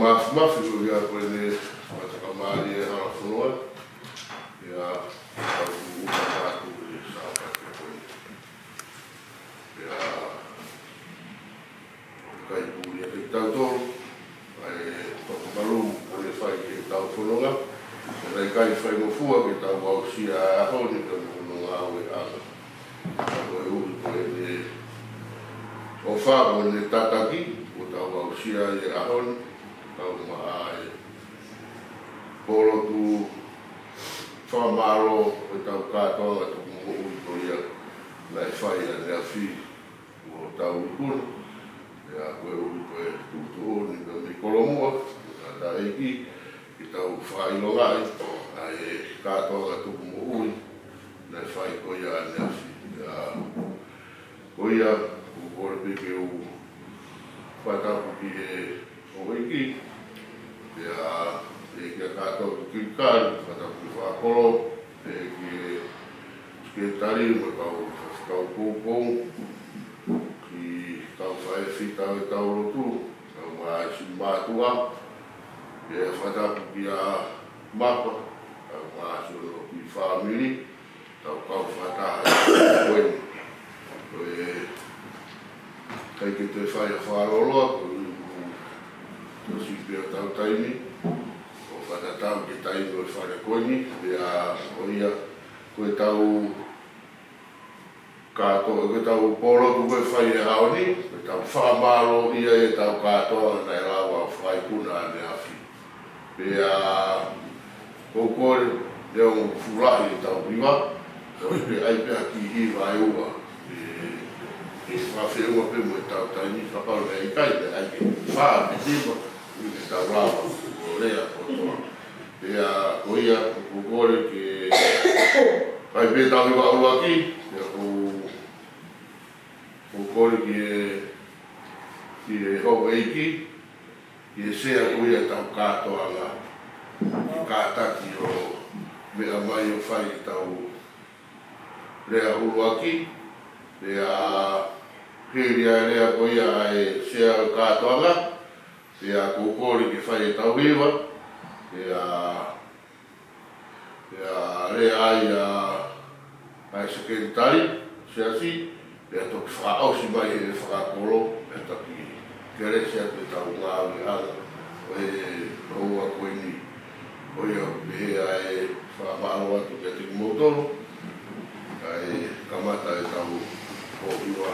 Mafimafi ko ia ko ʻene fakatakamālie hala fonua. Ia, tau uta mātu ʻi he Sāpate ko eni. Ia, ʻikai puli ʻa kitautolu ʻa e fakamalumalu ko ē fai ki heʻetau fononga. Pea naʻe ʻikai faingofua ke tau aʻusia ʻa e ʻaho ni ka mo hono ngāueʻanga. Ka koeʻuhi ko ʻene ʻofa mo ʻene tataki, kuo tau aʻusia ʻa e ʻaho ni, tau maʻu ʻa e pōlotu fakamālō ʻo ʻetau kātoanga tuku moʻui ko ia naʻe fai ʻaneafi mo hotau ikuna. Ia, koeʻuhi ko e tuʻutuʻuni mei Kolomuʻa, mo e tangataʻeiki, ke tau fakaʻilongaʻi ʻa e kātoanga tuku moʻui naʻe fai ko ia ʻaneafi. Ia, ko ia, ʻoku ou kole pē ke u fakatapu ki he houʻeiki, pea, pea kia kātoa ki Kilikali, fakatapu ki he fakakolo, pea ki he sekelitali mo e kau faifekau poupou, ki he kau faifekau ʻetau lotu, kau mā isi mātuʻa, pea fakatapu kia Mapa, kau mā isi hono kiʻi fāmili, tau kau fakataha ʻi he ko eni. Ko e ʻikai ke toe fai ha fakalōloa, ko e ʻuhi kuo ʻosi pē ʻetau taimi, ʻo fakatatau ki he taimi ʻo e fale ko eni, pea ko ia, ko ʻetau kātoa, ko ʻetau pōlotu ko ē fai he ʻaho ni, ko ʻetau fakamālō ia ʻetau kātoanga naʻe lava ʻo fakaikuna ʻaneafi. Pea ʻoku ou kole, ʻe ongo fulahi ʻetau hiva, ʻo ʻai pē, ʻai pē ha kiʻi hiva ʻe ua. ʻE, ʻe fakafeʻunga pē mo ʻetau taimi, kapau naʻe ʻikai, ʻe ʻai ke fā pe nima, ʻi heʻetau lava ʻo lea kotoa. Pea ko ia, ʻoku ou kole ke fai pē ʻetau hiva ʻuluaki, pea ʻoku ou, ʻoku ou kole ki he, ki he houʻeiki, ki he sea ko ia ʻetau kātoanga, ke kātaki ʻo meʻa mai ʻo fai ʻetau lea ʻuluaki, pea hili ʻa e lea ko ia ʻa e sea ʻo e kātoanga, pea ʻoku ou kole ke fai ʻetau hiva, pea Pea lea ai ʻa, ʻa e sekelitali siasi, pea toki fakaʻosi mai ʻe he fakakolo, pea toki kelesi atu ʻetau ngāueʻanga ʻo e houa ko eni. Ko ia ʻoku pehē ʻa e fakamālō atu kiate kimoutolu, kae kamata ʻetau hohiwa.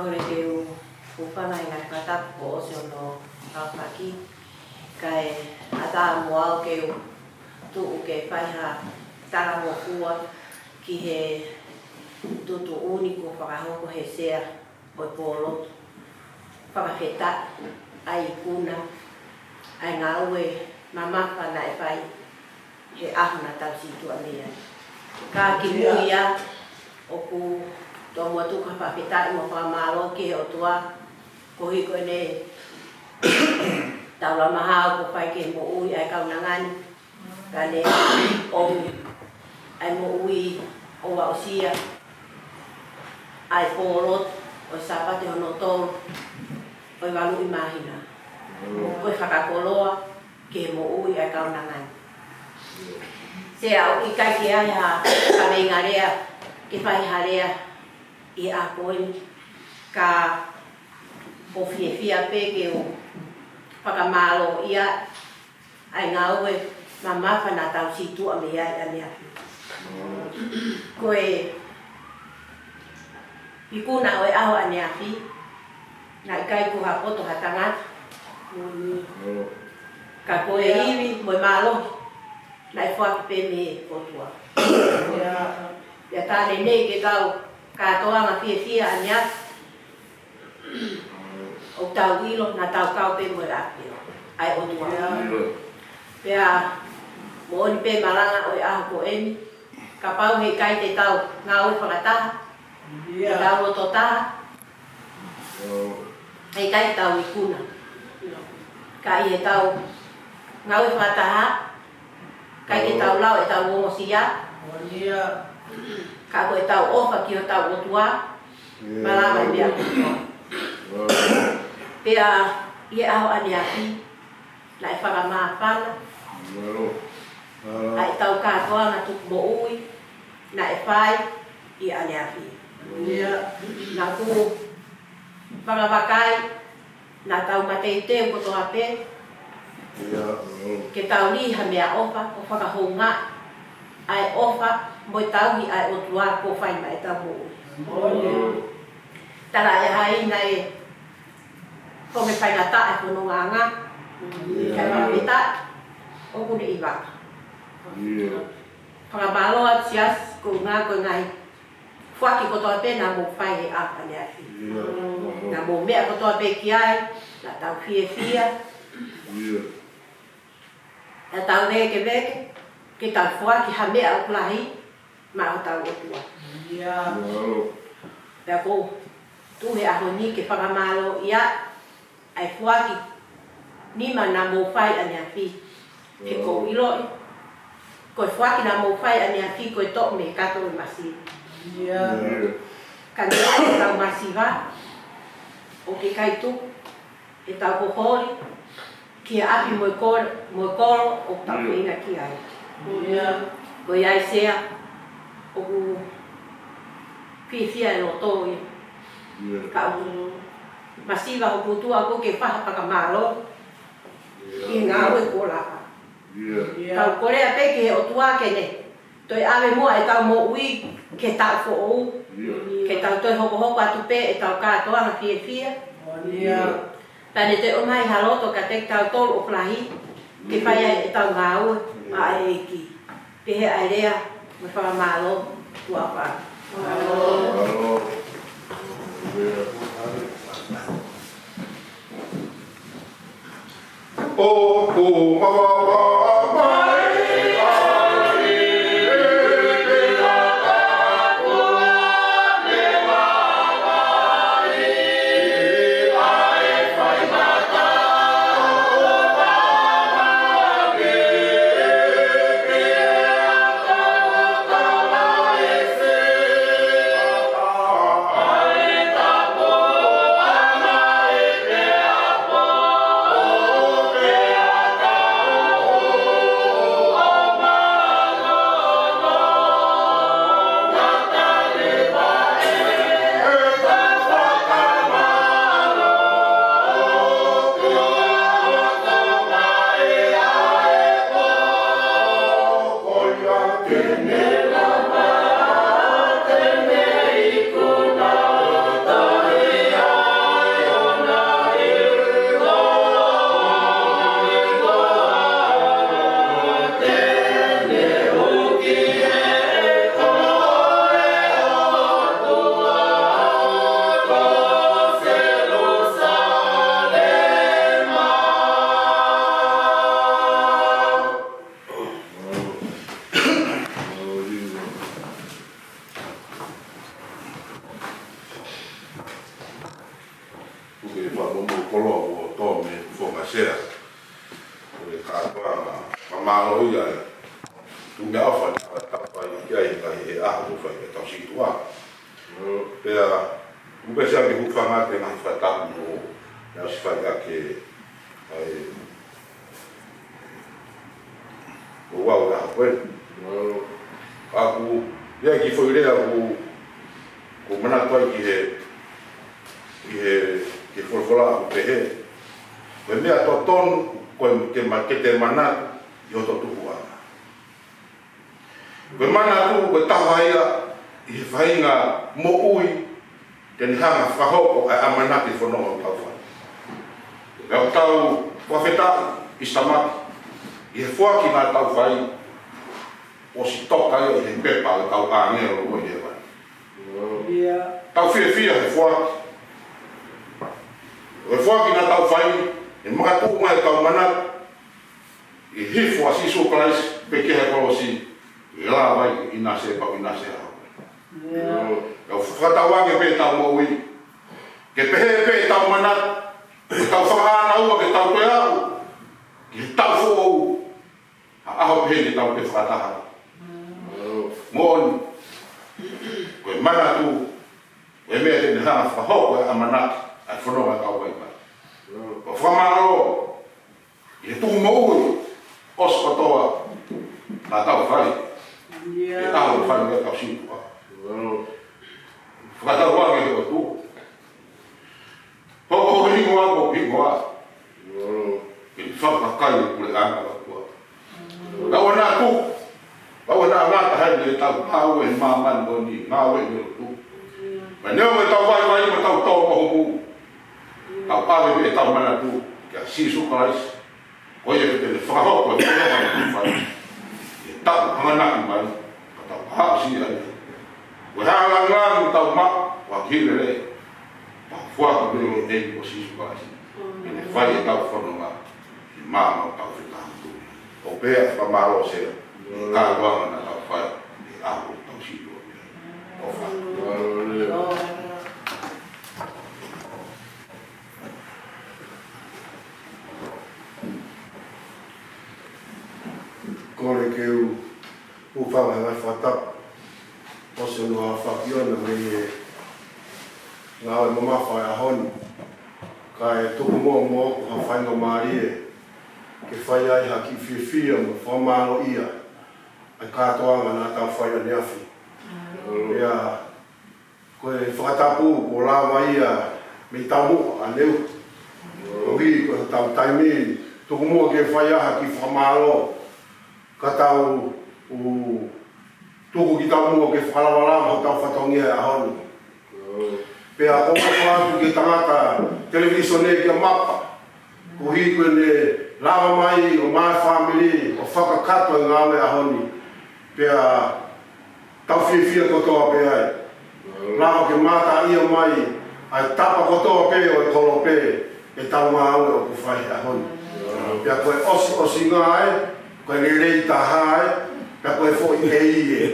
Kole ke u hūfanga he ngaahi fakatapu kuo ʻosi hono aofaki, kae ʻatā mo au ke u tuʻu ke fai ha talangofua ki he tuʻutuʻuni kuo fakahoko he Sea ʻo e Pōlotu. Fakafetaʻi ʻa e ikuna ʻa e ngāue mamafa naʻe fai he ʻaho naʻa tau sītuʻa mei ai. Ka kimuʻa ia, ʻoku tomuʻa tuku ha fakafetaʻi mo e fakamālō ki he ʻOtua, koeʻuhi ko ʻene taulama hao kuo fai ki he moʻui ʻa e kaunanga ni, ka ne ʻomi ʻa e moʻui ʻo aʻusia ʻa e Pōlotu ʻo e Sāpate hono tolu ʻo e valu ʻi māhina. Ko e fakakoloa ki he moʻui ʻa e kaunanga ni. Sea, ʻoku ʻikai ke ʻi ai ha kaveinga lea ke fai ha lea ʻi he ʻaho ko eni, ka ʻoku ou fiefia pē ke u fakamālōʻia ʻa e ngāue mamafa naʻa tau sītuʻa mei ai ʻaneafi. Ko e ikuna ʻo e ʻaho ʻaneafi, naʻe ʻikai ko ha poto ha tangata, ka ko e ivi mo e mālohi naʻe foaki pē mei he ʻOtua. Pea tā lelei ke tau kātoanga fiefia ʻaneafi, ʻo tau ʻilo naʻa tau kau pē mo e ʻAfio ʻa e ʻOtua. Pea moʻoni pē malanga ʻo e ʻaho ko eni, kapau he ʻikai te tau ngāue fakataha, te tau loto taha, he ʻikai te tau ikuna. Ka ʻi heʻetau ngāue fakataha, ʻikai ke tau lau ʻetau ongosia, ka ko ʻetau ʻofa ki hotau ʻOtua, malava e meʻa kotoa. Pea ʻi he ʻaho ʻaneafi, naʻe fakamāfana ʻa ʻetau kātoanga tuku moʻui naʻe fai ʻi ʻaneafi. Naʻa ku fakavakai, naʻa tau mateuteu kotoa pē ke tau lī ha meʻaʻofa ʻo fakahoungaʻi ʻa e ʻofa mo e tauhi ʻa e ʻOtua kuo fai maʻa ʻetau moʻui. Tala e haina e ko me faingataʻa e fonongaʻanga, kae fakafetaʻi ʻoku ne ʻi vaka. Fakamālō atu Siasi, ko e ngaahi, ko e ngaahi foaki kotoa pē naʻa mou fai he ʻaho ʻaneafi. Naʻa mou meʻa kotoa pē ki ai, naʻa tau fiefia. Naʻa tau vēkeveke ke tau foaki ha meʻa ʻoku lahi maʻa hotau ʻOtua. Pea ʻoku ou tuʻu he ʻaho ni ke fakamālōʻia ʻa e foaki nima naʻa mou fai ʻaneafi. He ʻoku ou ʻiloʻi ko e foaki naʻa mou fai ʻaneafi ko e toʻo mei he kato ʻo e masiva. Ka neongo ʻetau masiva, ʻoku ʻikai tuku ʻetau hoholi ki he ʻapi mo e kolo, mo e kolo ʻoku tau feinga ki ai. Ko ia Sea, ʻoku fiefia e loto ia. Ka ʻoku masiva hoku ʻOtua, ʻoku ke faha fakamālō ʻi he ngāue kuo lava. Tau kole pē ki he ʻOtua ke ne toe ʻave muʻa ʻetau moʻui ki he taʻu foʻou. Ke tau toe hokohoko atu pē ʻetau kātoanga fiefia. Pea ne toe ʻomai ha loto kiate kitautolu ʻoku lahi ke fai ai ʻetau ngāue ʻa e ʻEiki. Pehē ʻa e lea mo e fakamālō. Tuʻa ʻofa atu. fakamālō ia e tuʻu meʻaʻofa naʻa tau fai ki ai, ka ʻi he ʻaho ʻoku fai ʻetau situʻa. Pea, ʻoku pehē ʻoku ou fakaʻamu ke ngaahi fakatapu mo, naʻa si fai ake, ai, ʻo wau ʻa koe. ʻOku, ia ki foʻi lea ʻoku, ʻoku manatu ai ki he, ki he, ki he folofola ʻoku pehē. Ko e meʻa totonu, ko e ke ma-, ke te manatu, ʻi hoto tupuʻanga. Ko e manatu, ko e taha ia, ʻi he faʻahinga moʻui, te ne hanga fakahoko ʻa e ʻamanaki fononga ʻoku tau fai. Pea ʻoku tau fakafetaʻi ʻi Sitamaki, ʻi he foaki naʻa tau fai, ʻosi toka ia ʻi he pepa ʻo e kau ʻāngelo ʻo hēvani. Tau fiefia he foaki. Ko e foaki naʻa tau fai, ʻe makatuʻunga ʻetau manatu, ʻi he hifo ʻa Sīsū Kalaisi pē ki he kolosi, ʻe lava ai ʻinasi pea ʻinasi ʻa. Ka ʻoku fakatauange pē ʻetau moʻui. Ke pehē pē ʻetau manatu, ʻetau fakaʻānaua ke tau toe aʻu ki he taʻu foʻou. ʻA e ʻaho pehē ni tau toe fakataha. Moʻoni, ko e manatu, ko e meʻa te ne hanga fakahoko ʻa e ʻamanaki, ʻa e fononga ʻoku tau fai. Ko e fakamālō, ʻi he tuʻu moʻui, ʻosi kotoa, naʻa tau fai. ʻE tau fai ʻetau situʻa. Fakatauange ki he ʻOtua. Hoʻo hingoa, hoʻo hingoa. Ke fakakakai e puleʻanga ʻo e ʻOtua. Tau ana aku, tau ana ngata hai ne tau pau e māmani ko eni, ngāue ʻi he lotu. Pea neongo ʻetau vaivai mo ʻetau tō mo homu, tau ʻave pē ʻetau manatu kia Sīsū Kalaisi. Ko ia ke te ne fakahoko e fononga ʻoku tau fai. ʻI he taʻu hanganaki mai, ka tau haʻu siʻi ai. Ko e hā e lāngilangi ʻoku tau maʻu, ʻoku ʻi he lelei. Tau foaki pē ki he ʻEiki ko Sīsū Kalaisi. Ke ne fai ʻetau fononga, ʻi he maama ʻoku tau fetaʻi atu. ʻOku pehē ʻa e fakamālō Sea, ʻi he kātoanga naʻa tau fai, ʻi he ʻaho ʻoku tau situʻa. ʻOfa. Kole ke u hūfanga he ngaahi fakatapu. ʻOsi hono aofaki ʻona mei he ngāue mamafa ʻo e ʻaho ni. Kae tuku muʻa moʻoku ha faingamālie ke fai ai ha kiʻi fiefia mo fakamālōʻia ʻa e kātoanga naʻa tau fai ʻaneafi. Pea ko e fakatapu kuo lava ia mei taumuʻa ʻaneuhu. Koeʻuhi ko hotau taimi, tuku muʻa ke fai ha kiʻi fakamālō. Ka tau ʻu tuku kitaumuʻa ke fakalavalava hotau fatongia he ʻaho ni. Pea ʻoku ou ʻofa atu ki he tangata televīsone kia Mapa. Koeʻuhi ko ʻene lava mai ʻo maʻu e fāmili ʻo fakakakato e ngāue ʻaho ni. Pea tau fiefia kotoa pē ai. Lava ke mātā ia mai ʻa e tapa kotoa pē ʻo e kolope ʻetau ngāue ʻoku fai he ʻaho ni. Pea ko e ʻosiʻosinga ē, ko e lelei taha ē, pea ko e foʻi ʻei ē.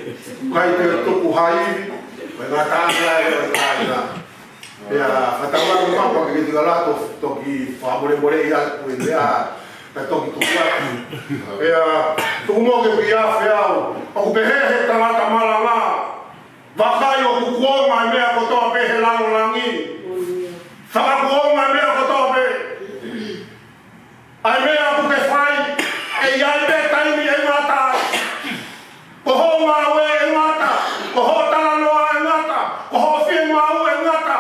ʻIkai te u tuku ha ivi, ko e ngataʻanga ē ʻo e kāinga. Pea fakatauange Mapa ke ke tika lato toki fakamolemoleʻi atu e meʻa, ka toki tuku atu. Pea tuku muʻa ke u ʻi afe au, ʻoku pehē he tangata malanga, vakai ʻoku kuonga e meʻa kotoa pē he lalo langi. Fakakuonga e meʻa kotoa pē. ʻA e meʻa ʻoku ke fai, ʻe ʻi ai pē taimi ʻe ngata ai. Ko hoʻo ngāue ʻe ngata, ko hoʻo talanoa ʻe ngata, ko hoʻo fiemaʻu ʻe ngata.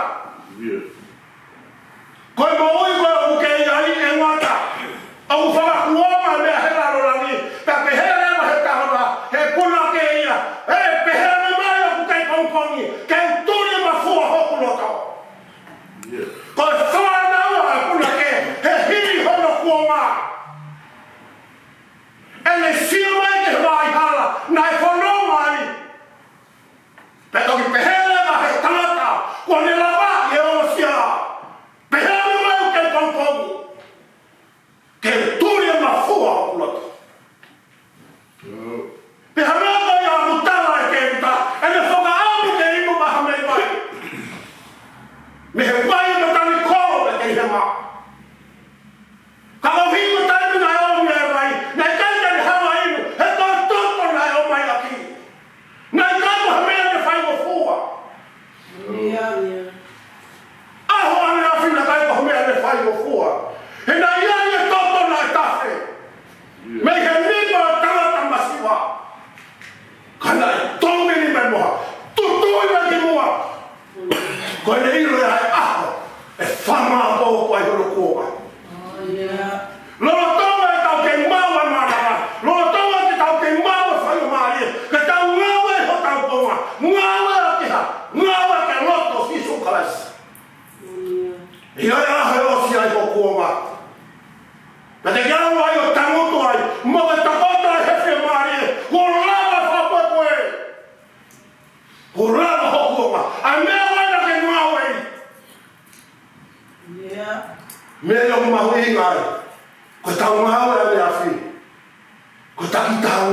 Ko e moʻui ko ē ʻoku ke ʻi ai ʻe ngata. ʻOku fakakuonga e meʻa he lalo langi, pea pehē leva he taha, he punake ia, ʻe pehē mai ʻoku kei pongipongi, ke u tuli mafua hoku loto. Ko e fānau ʻa e punake, he hili hono kuonga.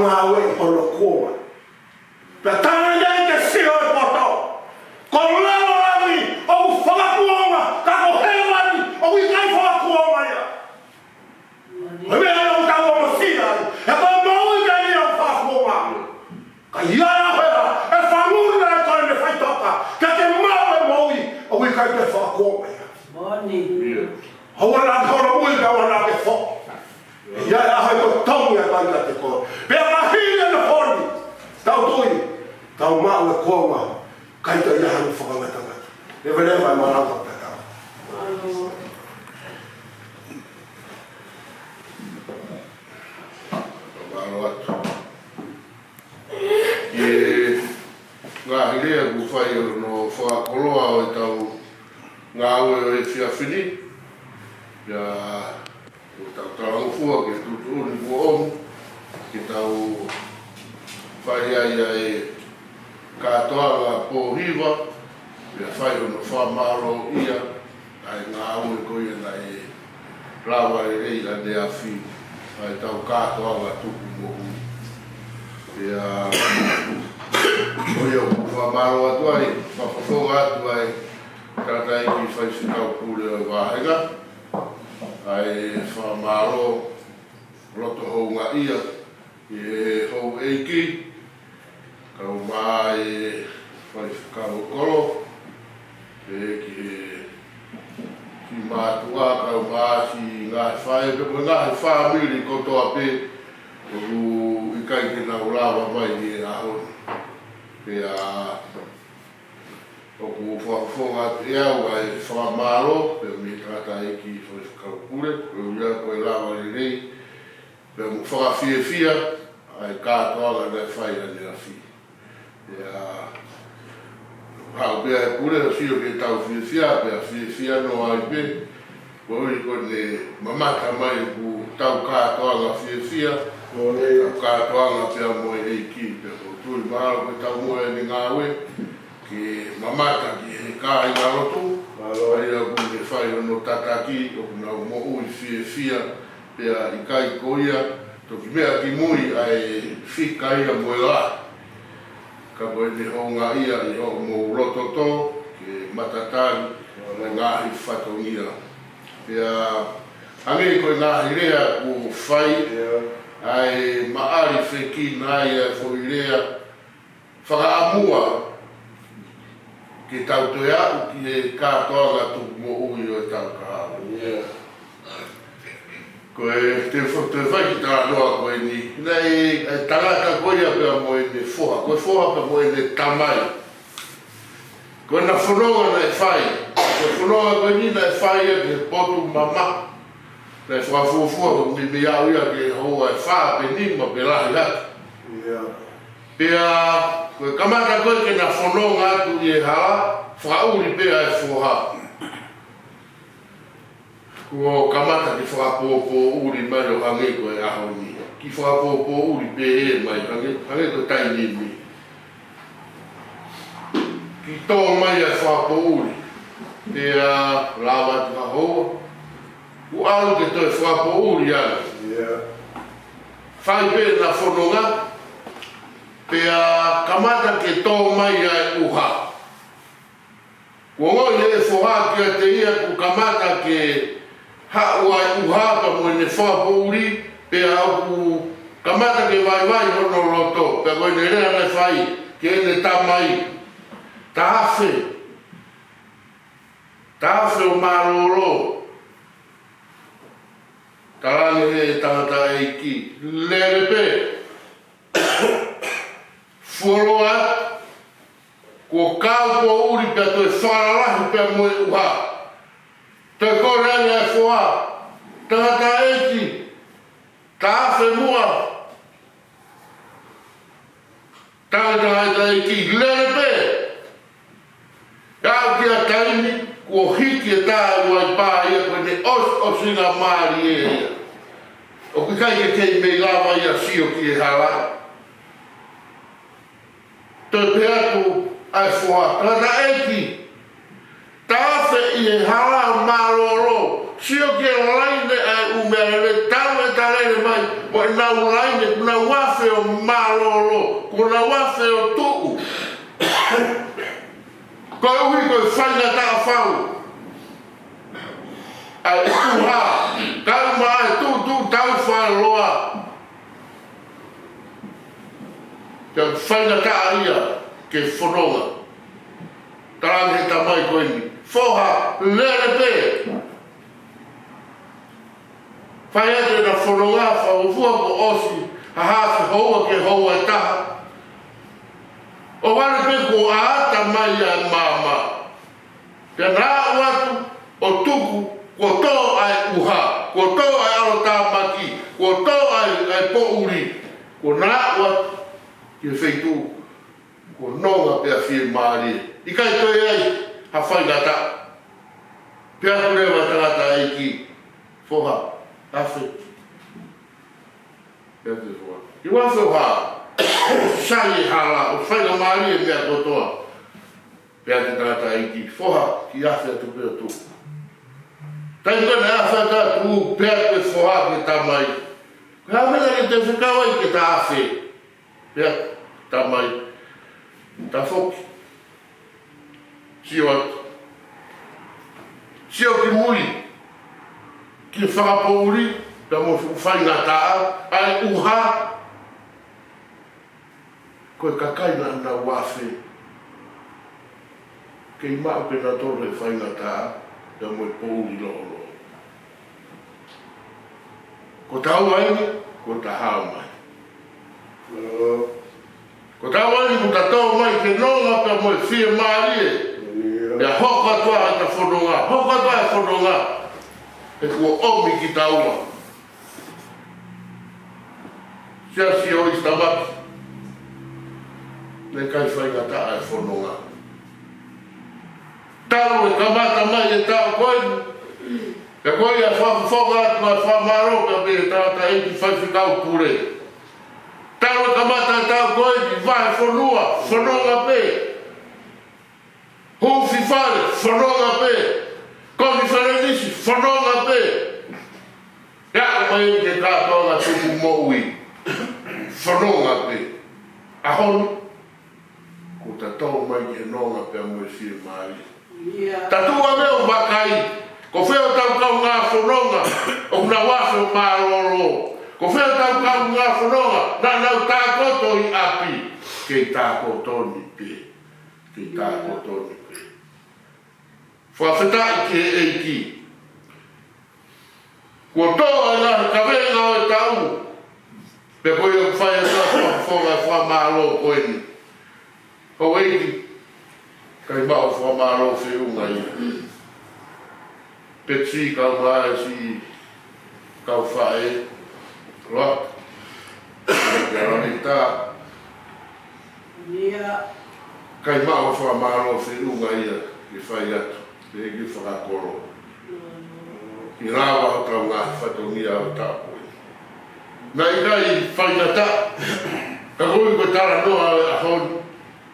ngāue ʻi hono kuonga. Pea talamai ke sio e poto, ko lalo langi ʻoku fakakuonga, ka ko hēvani ʻoku ʻikai fakakuonga ia. Ko e meʻa ia ʻoku tau amosia ai, he ko e moʻui ko eni ʻoku fakakuonga. Ka ʻi ai e ʻaho ʻe fanguna ai ko ʻene faʻitoka, ka ke maʻu e moʻui ʻoku ʻikai ke fakakuonga ia. Moʻoni. ʻOua naʻa ke holo mui, ka ʻoua naʻa ke foʻi. ʻI ai e ʻaho ʻe tonu ia kiate koe. Pea ka hili ʻene holi, tau tui, tau maʻu e kuonga, ʻikai toe ʻi ai hano fakangatangata. Leveleva e malanga ʻo tatau. Mālō atu. ʻI he ngaahi lea kuo fai ʻo hono fakakoloa ʻo ʻetau ngāue ʻo e efiafi ni, pea ʻoku tau talangofua ki he tuʻutuʻuni kuo ʻomi, ke tau fai ai ʻa e kātoanga pōhiva, pea fai hono fakamālōʻia ʻa e ngāue ko ia naʻe lava lelei ʻaneafi ʻa ʻetau kātoanga tuku moʻui. Pea ko ia ʻoku fakamālō atu ai, fakafofonga atu ai, tangataʻeiki faifekau pule ʻo e vāhenga, ʻa e fakamālō loto houngaʻia ki he houʻeiki, kae ʻumaʻā e faifekau kolo, pea ki he kiʻi mātuʻa, kae ʻumaʻā siʻi ngaahi faʻē, pea mo e ngaahi fāmili kotoa pē, ʻoku ʻikai ke nau lava mai he ʻaho ni. Pea ʻoku fakafofonga atu ʻe au ʻa e fakamālō, pea mei he tangataʻeiki faifekau pule, koeʻuhi ko e lava lelei, pea mo fakafiefia ʻa e kātoanga naʻe fai ʻaneafi. Pea haʻu pē ʻa e pule ʻo sio ki heʻetau fiefia, pea fiefia noa ai pē, koeʻuhi ko ʻene mamata mai ʻoku tau kātoanga fiefia, tau kātoanga pea mo e ʻEiki, pea ʻoku ou tui mahalo ko e taumuʻa ʻene ngāue, ke mamata ki he kāingalotu, ʻa ia ʻoku ne fai hono tataki, ʻoku nau moʻui fiefia, pea ʻikai ko ia, toki meʻa ki mui ʻa e fika ia mo e lahi. Ka ko ʻene houngaʻia ʻi hoʻomou loto tō, ke matatali, ʻa e ngaahi fatongia. Pea hangē ko e ngaahi lea kuo fai, ʻa e maʻali fekina ai ʻa e foʻi lea, fakaʻamua ke tau toe aʻu ki he kātoanga tuku moʻui ʻo e tau kahaʻu. Ko e te fo-, toe fai ki talanoa ko eni. Naʻe, e tangata ko ia pea mo ʻene foha. Ko e foha pea mo ʻene tamai. Ko ʻena fononga naʻe fai. Ko e fononga ko eni naʻe fai ia ki he potu mamaʻo. Naʻe fakafuofua ko e meimei aʻu ia ki he houa ʻe fā pe nima pe lahi atu. Pea, ko e kamata ko ē ke na fononga atu ʻi he hala, fakaʻuli pē ʻa e foha. Kuo kamata ke fakapōpōʻuli mai ʻo hangē ko e ʻaho ni. Kiʻi fakapōpōʻuli pē ʻe mai, hangē, hangē ko e taimi ni. Kiʻi tō mai ʻa e fakapōʻuli. Pea lava atu ha houa. Kuo ʻalu ke toe fakapōʻuli ange. Fai pē ʻena fononga. Pea kamata ke tō mai ʻa e ʻuha. Kuo ongoʻi ʻe he foha kiate ia kuo kamata ke haʻu ʻa e ʻuha pea mo ʻene fakapōʻuli, pea ʻoku kamata ke vaivai hono loto, pea ko ʻene lea naʻe fai ki heʻene tamai. Tafe. Tafe ʻo mālōlō. Talaange ʻe he tangataʻeiki, lele pē. Fuoloa, kuo kau pōʻuli pea toe falalahi pea mo e ʻuha. Toe kole ange ʻa e foha, tangataʻeiki, tafe muʻa. Tangataʻeiki, lele pē. Aʻu ki ha taimi, kuo hiki e tā ʻa e uaipā ia ko ʻene ʻosiʻosingamālie ia. ʻOku ʻikai ke kei mei lava ia sio ki he hala. Toe pehē atu ʻa e foha, tangataʻeiki, tafe ʻi he hala mālōlō, sio ki he laine ʻa e ʻū meʻalele, tau e talele mai, mo e ʻenau laine, kuo nau afe ʻo mālōlō, kuo nau afe ʻo tuʻu. Koeʻuhi ko e faingataʻa fau ʻa e ʻuha, kae ʻumaʻā e tuʻutuʻu taufaʻāloa. Pea faingataʻa ia ke fononga. Talaange ʻe he tamai ko eni, foha, lele pē. Fai atu ʻena fononga fakafuofua kuo ʻosi ha haafe houa ki he houa ʻe taha. ʻO vale pē kuo ʻata mai ʻa e maama. Pea na aʻu atu ʻo tuku, kuo tō ʻa e ʻuha, kuo tō ʻa e ʻalotāmaki, kuo tō ʻa e, ʻa e poʻuli, kuo na aʻu atu ki he feituʻu kuo nonga pea fiemālie. ʻIkai toe ʻi ai ha faingataʻa. Pea pule ʻa e tangataʻeiki, foha, afe. Pea te foha. ʻI he afe ʻo hā, sai e hala, ʻoku faingamālie e meʻa kotoa. Pea te tangataʻeiki, foha, kiʻi afe atu pē ʻo tuʻu. Taimi ko ē naʻe afe atu ʻo tuʻu, pea te foha ki he tamai, ko e hā e meʻa naʻa ke toe fekau ai ke ta afe? Pea tamai, tafoki. Sio atu. Sio ki mui. Ki he fakapoʻuli, pea mo e fuʻu faingataʻa, ʻa e ʻuha. Ko e kakai naʻa nau afe. Kei maʻu pē nautolu e faingataʻa, pea mo e poʻuli lōloa. Ko taua eni, kuo ta hao mai. Ko taua eni, kuo ta tō mai ke nonga pea mo e fiemālie. Pea hoko atu ʻa e ta fononga, hoko atu ʻa e fononga. He kuo ʻomi kitaua. Siasi ʻo East Tamaki. Naʻe ʻikai faingataʻa e fononga. Talu e kamata mai e taʻu ko eni, pea ko ia fakafofonga atu ʻa e fakamālō pea mei he tangataʻeiki faifekau pule. Talu e kamata e taʻu ko eni, vahefonua, fononga pē. Huufi fale, fononga pē. Konifelenisi, fononga pē. Pea aʻu mai ki he kātoanga tuku moʻui, fononga pē. ʻAho ni, kuo ta tō mai ki he nonga pea mo e fiemālie. Ia. Ta tuʻu ange ʻo vakai, ko fē hotau kaungā fononga ʻoku nau afe ʻo mālōlō? Ko fē hotau kaungā fononga naʻa nau tākoto ʻi ʻapi? Kei tākoto ni pē. Kei tākoto ni pē. Fakafetaʻi ki he ʻEiki. Kuo tō ʻa e ngaahi kavenga ʻo e taʻu. Pea ko ia ʻoku fai atu ʻa e fakafofonga e fakamālō ko eni. Houʻeiki, ʻikai maʻu ha fakamālō feʻunga ia. Peti, kau mai siʻi kau faʻē, Loa, Kia Lalita. Ia. ʻIkai maʻu ha fakamālō feʻunga ia ke fai atu, pe ke fakakolo. Ke lava hotau ngaahi fatongia ʻo e taʻu ko eni. Naʻe ʻikai faingataʻa, ka ko e, ko e talanoa ʻo e ʻaho ni,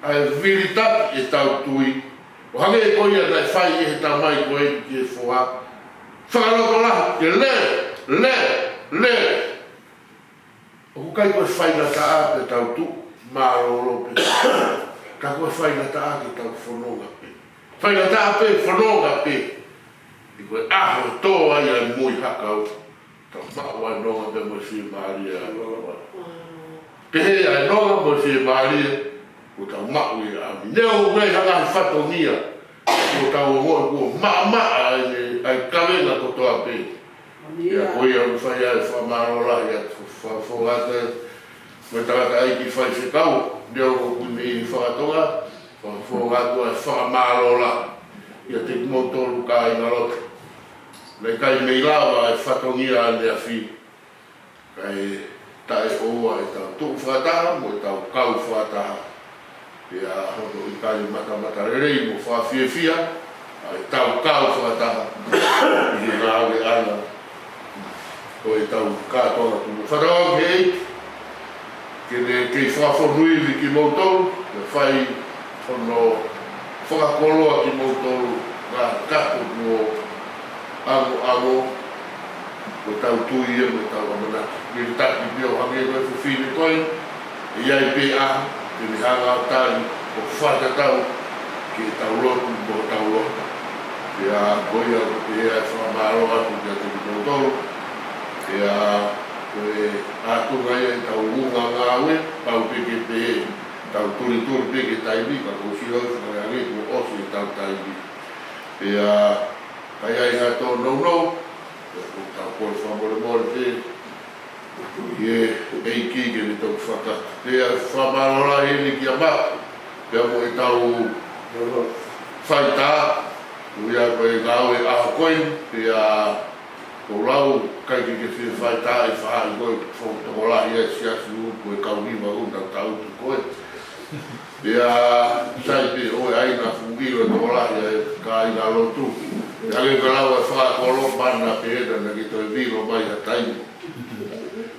ʻa e vilitaki ʻetau tui. ʻO hangē ko ia naʻe fai ʻe he tamai ko eni ki he foha. Fakalotolahi ke lele, lele, lele. ʻOku ʻikai ko e faingataʻa pē tau tuʻu mālōlō pē. Ka ko e faingataʻa ke tau fononga pē. Faingataʻa pē, fononga pē. ʻI he ko e ʻaho ʻe tō ai ʻa e moʻui hakau, tau maʻu ai e nonga pea mo e fiemālie ʻa e ʻOtua. Pehē ʻa e nonga mo e fiemālie, kuo tau maʻu ʻi he ʻaho ni. Neongo ʻa e ngaahi fatongia, kuo tau ongoʻi kuo maʻamaʻa ʻa e, ʻa e kavenga kotoa pē. Ia. Ia, ko ia ʻoku fai ai e fakamālō lahi atu, fakafofonga atu mo e tangataʻeiki faifekau, neongo ʻoku mei fakatonga, fakafofonga atu ʻa e fakamālō lahi. Ia, kiate kimoutolu kāingalotu. Naʻe ʻikai mei lava e fatongia ʻaneafi, kae taʻeʻoua ʻetau tuʻu fakataha mo ʻetau kau fakataha. Pea hono ʻikai matamatalelei mo fakafiefia ʻa ʻetau kau fakataha ʻi he ngāue ʻana ʻo ʻetau kātoanga tuʻu. Fakatauange ke ne kei fakafonu ivi kimoutolu, ke fai hono fakakoloa kimoutolu, ngaahi kato kuo ʻangoʻango, Ko ʻetau tui ia mo ʻetau ʻamanaki. Mili taki pio hangē ko e fefine ko ē, ʻe ʻi ai pē ʻaho te ne hanga ʻo tali ʻo fakatatau ki heʻetau lotu mo hotau loto. Pea ko ia ʻoku ou pehē ʻa e fakamālō atu kiate kimoutolu. Pea ko e ʻatunga ia ʻetau unga ngāue, pau pē ke pehē, tau tulituli pē ki he taimi, ka ʻoku ou sio ʻoku fakalea ange kuo ʻosi ʻetau taimi. Pea ka ʻi ai ha tōnounou, pea ʻoku tau kole fakamolemole pē ki he ʻEiki ke ne toki fakakakato. Pea fakamālō lahi eni kia Maka, pea mo ʻetau faitā, ʻoku ʻi ai ko e ngāue ʻaho ko eni, pea ko e lau, ʻikai ke ke fie faitā ʻi he faʻahi ko e foʻi tokolahi ʻa e siasi ʻoku ʻi ai e kau hiva ʻoku nau tautu koe. Pea sai pē ʻoe ʻai na fuʻu ʻilo e tokolahi ʻa e kāingalotu. Pea hangē ko e lau ʻa e fakakolo, mana pē ena naʻa ke toe vilo mai ha taimi.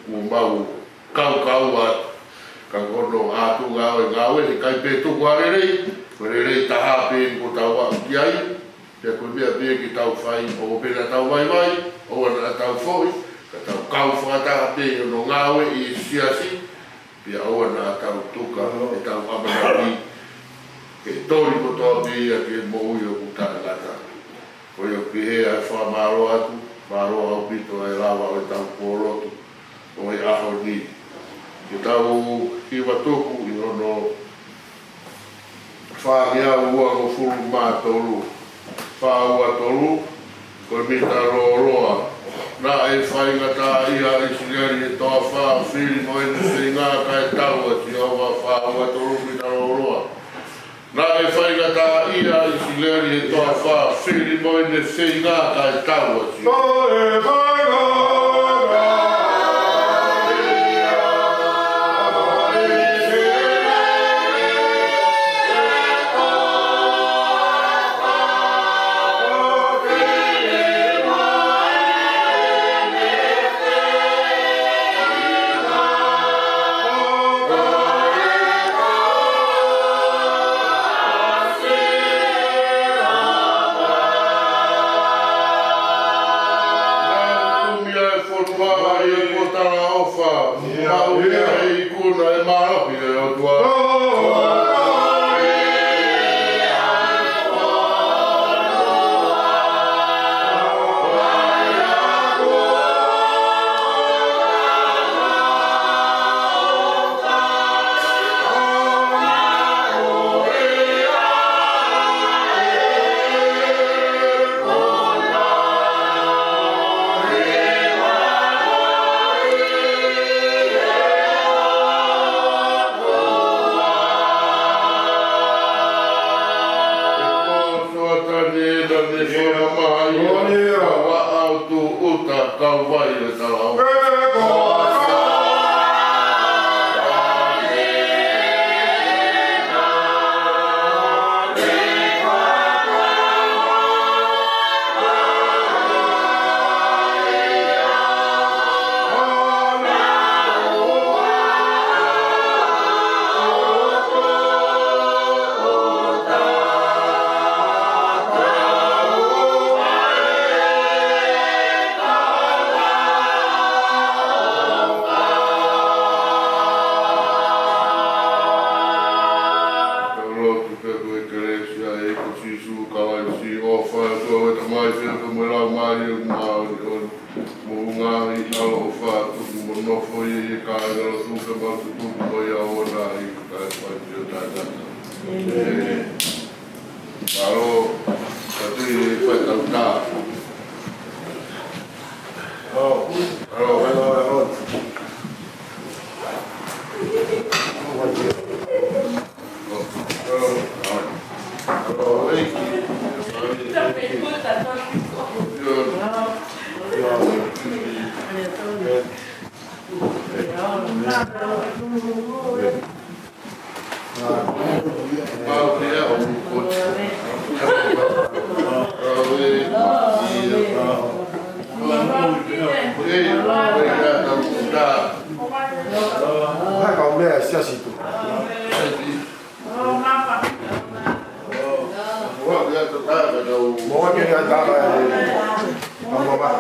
Kuo mau kaukau atu. Ka ko hono ʻatunga ʻo e ngāue, heʻikai pē tuku ha lelei, ko e lelei taha pē eni kuo tau aʻu ki ai. Pea ko e meʻa pē ke tau fai, ʻoua pē naʻa tau vaivai, ʻoua naʻa tau foʻi, ka tau kau fakataha pē ʻi hono ngāue ʻi he siasi, pea ʻoua naʻa tau tuka ʻetau ʻamanaki ke toli kotoa pē ia ki he moʻui ʻoku taʻengata. Ko ia ʻoku pehē ʻa e fakamālō atu, mālō ʻaupito ʻa e lava ʻo ʻetau pōlotu ʻo e ʻaho ni. Ke tau hiva tuku ʻi hono fāngeau uangofulu mā tolu, fā ua tolu, ko e mita lōloa. Naʻe faingataʻaʻia ʻa ʻIsileli he toafa, fili mo ʻene feinga kae tau ʻa Sihova, fā ua tolu, mita lōloa. Naʻe faingataʻaʻia ʻa ʻIsileli he toafa, fili mo ʻene feinga kae tau ʻa Sihova. Naʻe kumi ʻa e fonua ʻa ia kuo talaʻofa, maʻu ia ʻe he ikuna ʻo e mālohi ʻo e ʻOtua. Soatani ena ne sola mai ia. Ia. Kau ʻa ʻautu uta kau vai e talao. Lotu pē ko e kelesi ʻa e ʻEiki ko Sīsū Kalaisi, ʻofa ʻa e ʻOtua ko e Tamai, feohi mo e Laumālie Māʻoniʻoni, mo e ngaahi ʻaloʻofa, tuku mo nofo ia ʻi he kāingalotu pea mau tutuku mo ia ʻo ʻoua naʻa hiki kae fai pē ʻo taʻengata. ʻĒmeni. Mālō, ka tui e faitau tā. Mālō, mālō, mālō. Hai kau meʻa siasi tu. Mo ke ia taka e. Mama.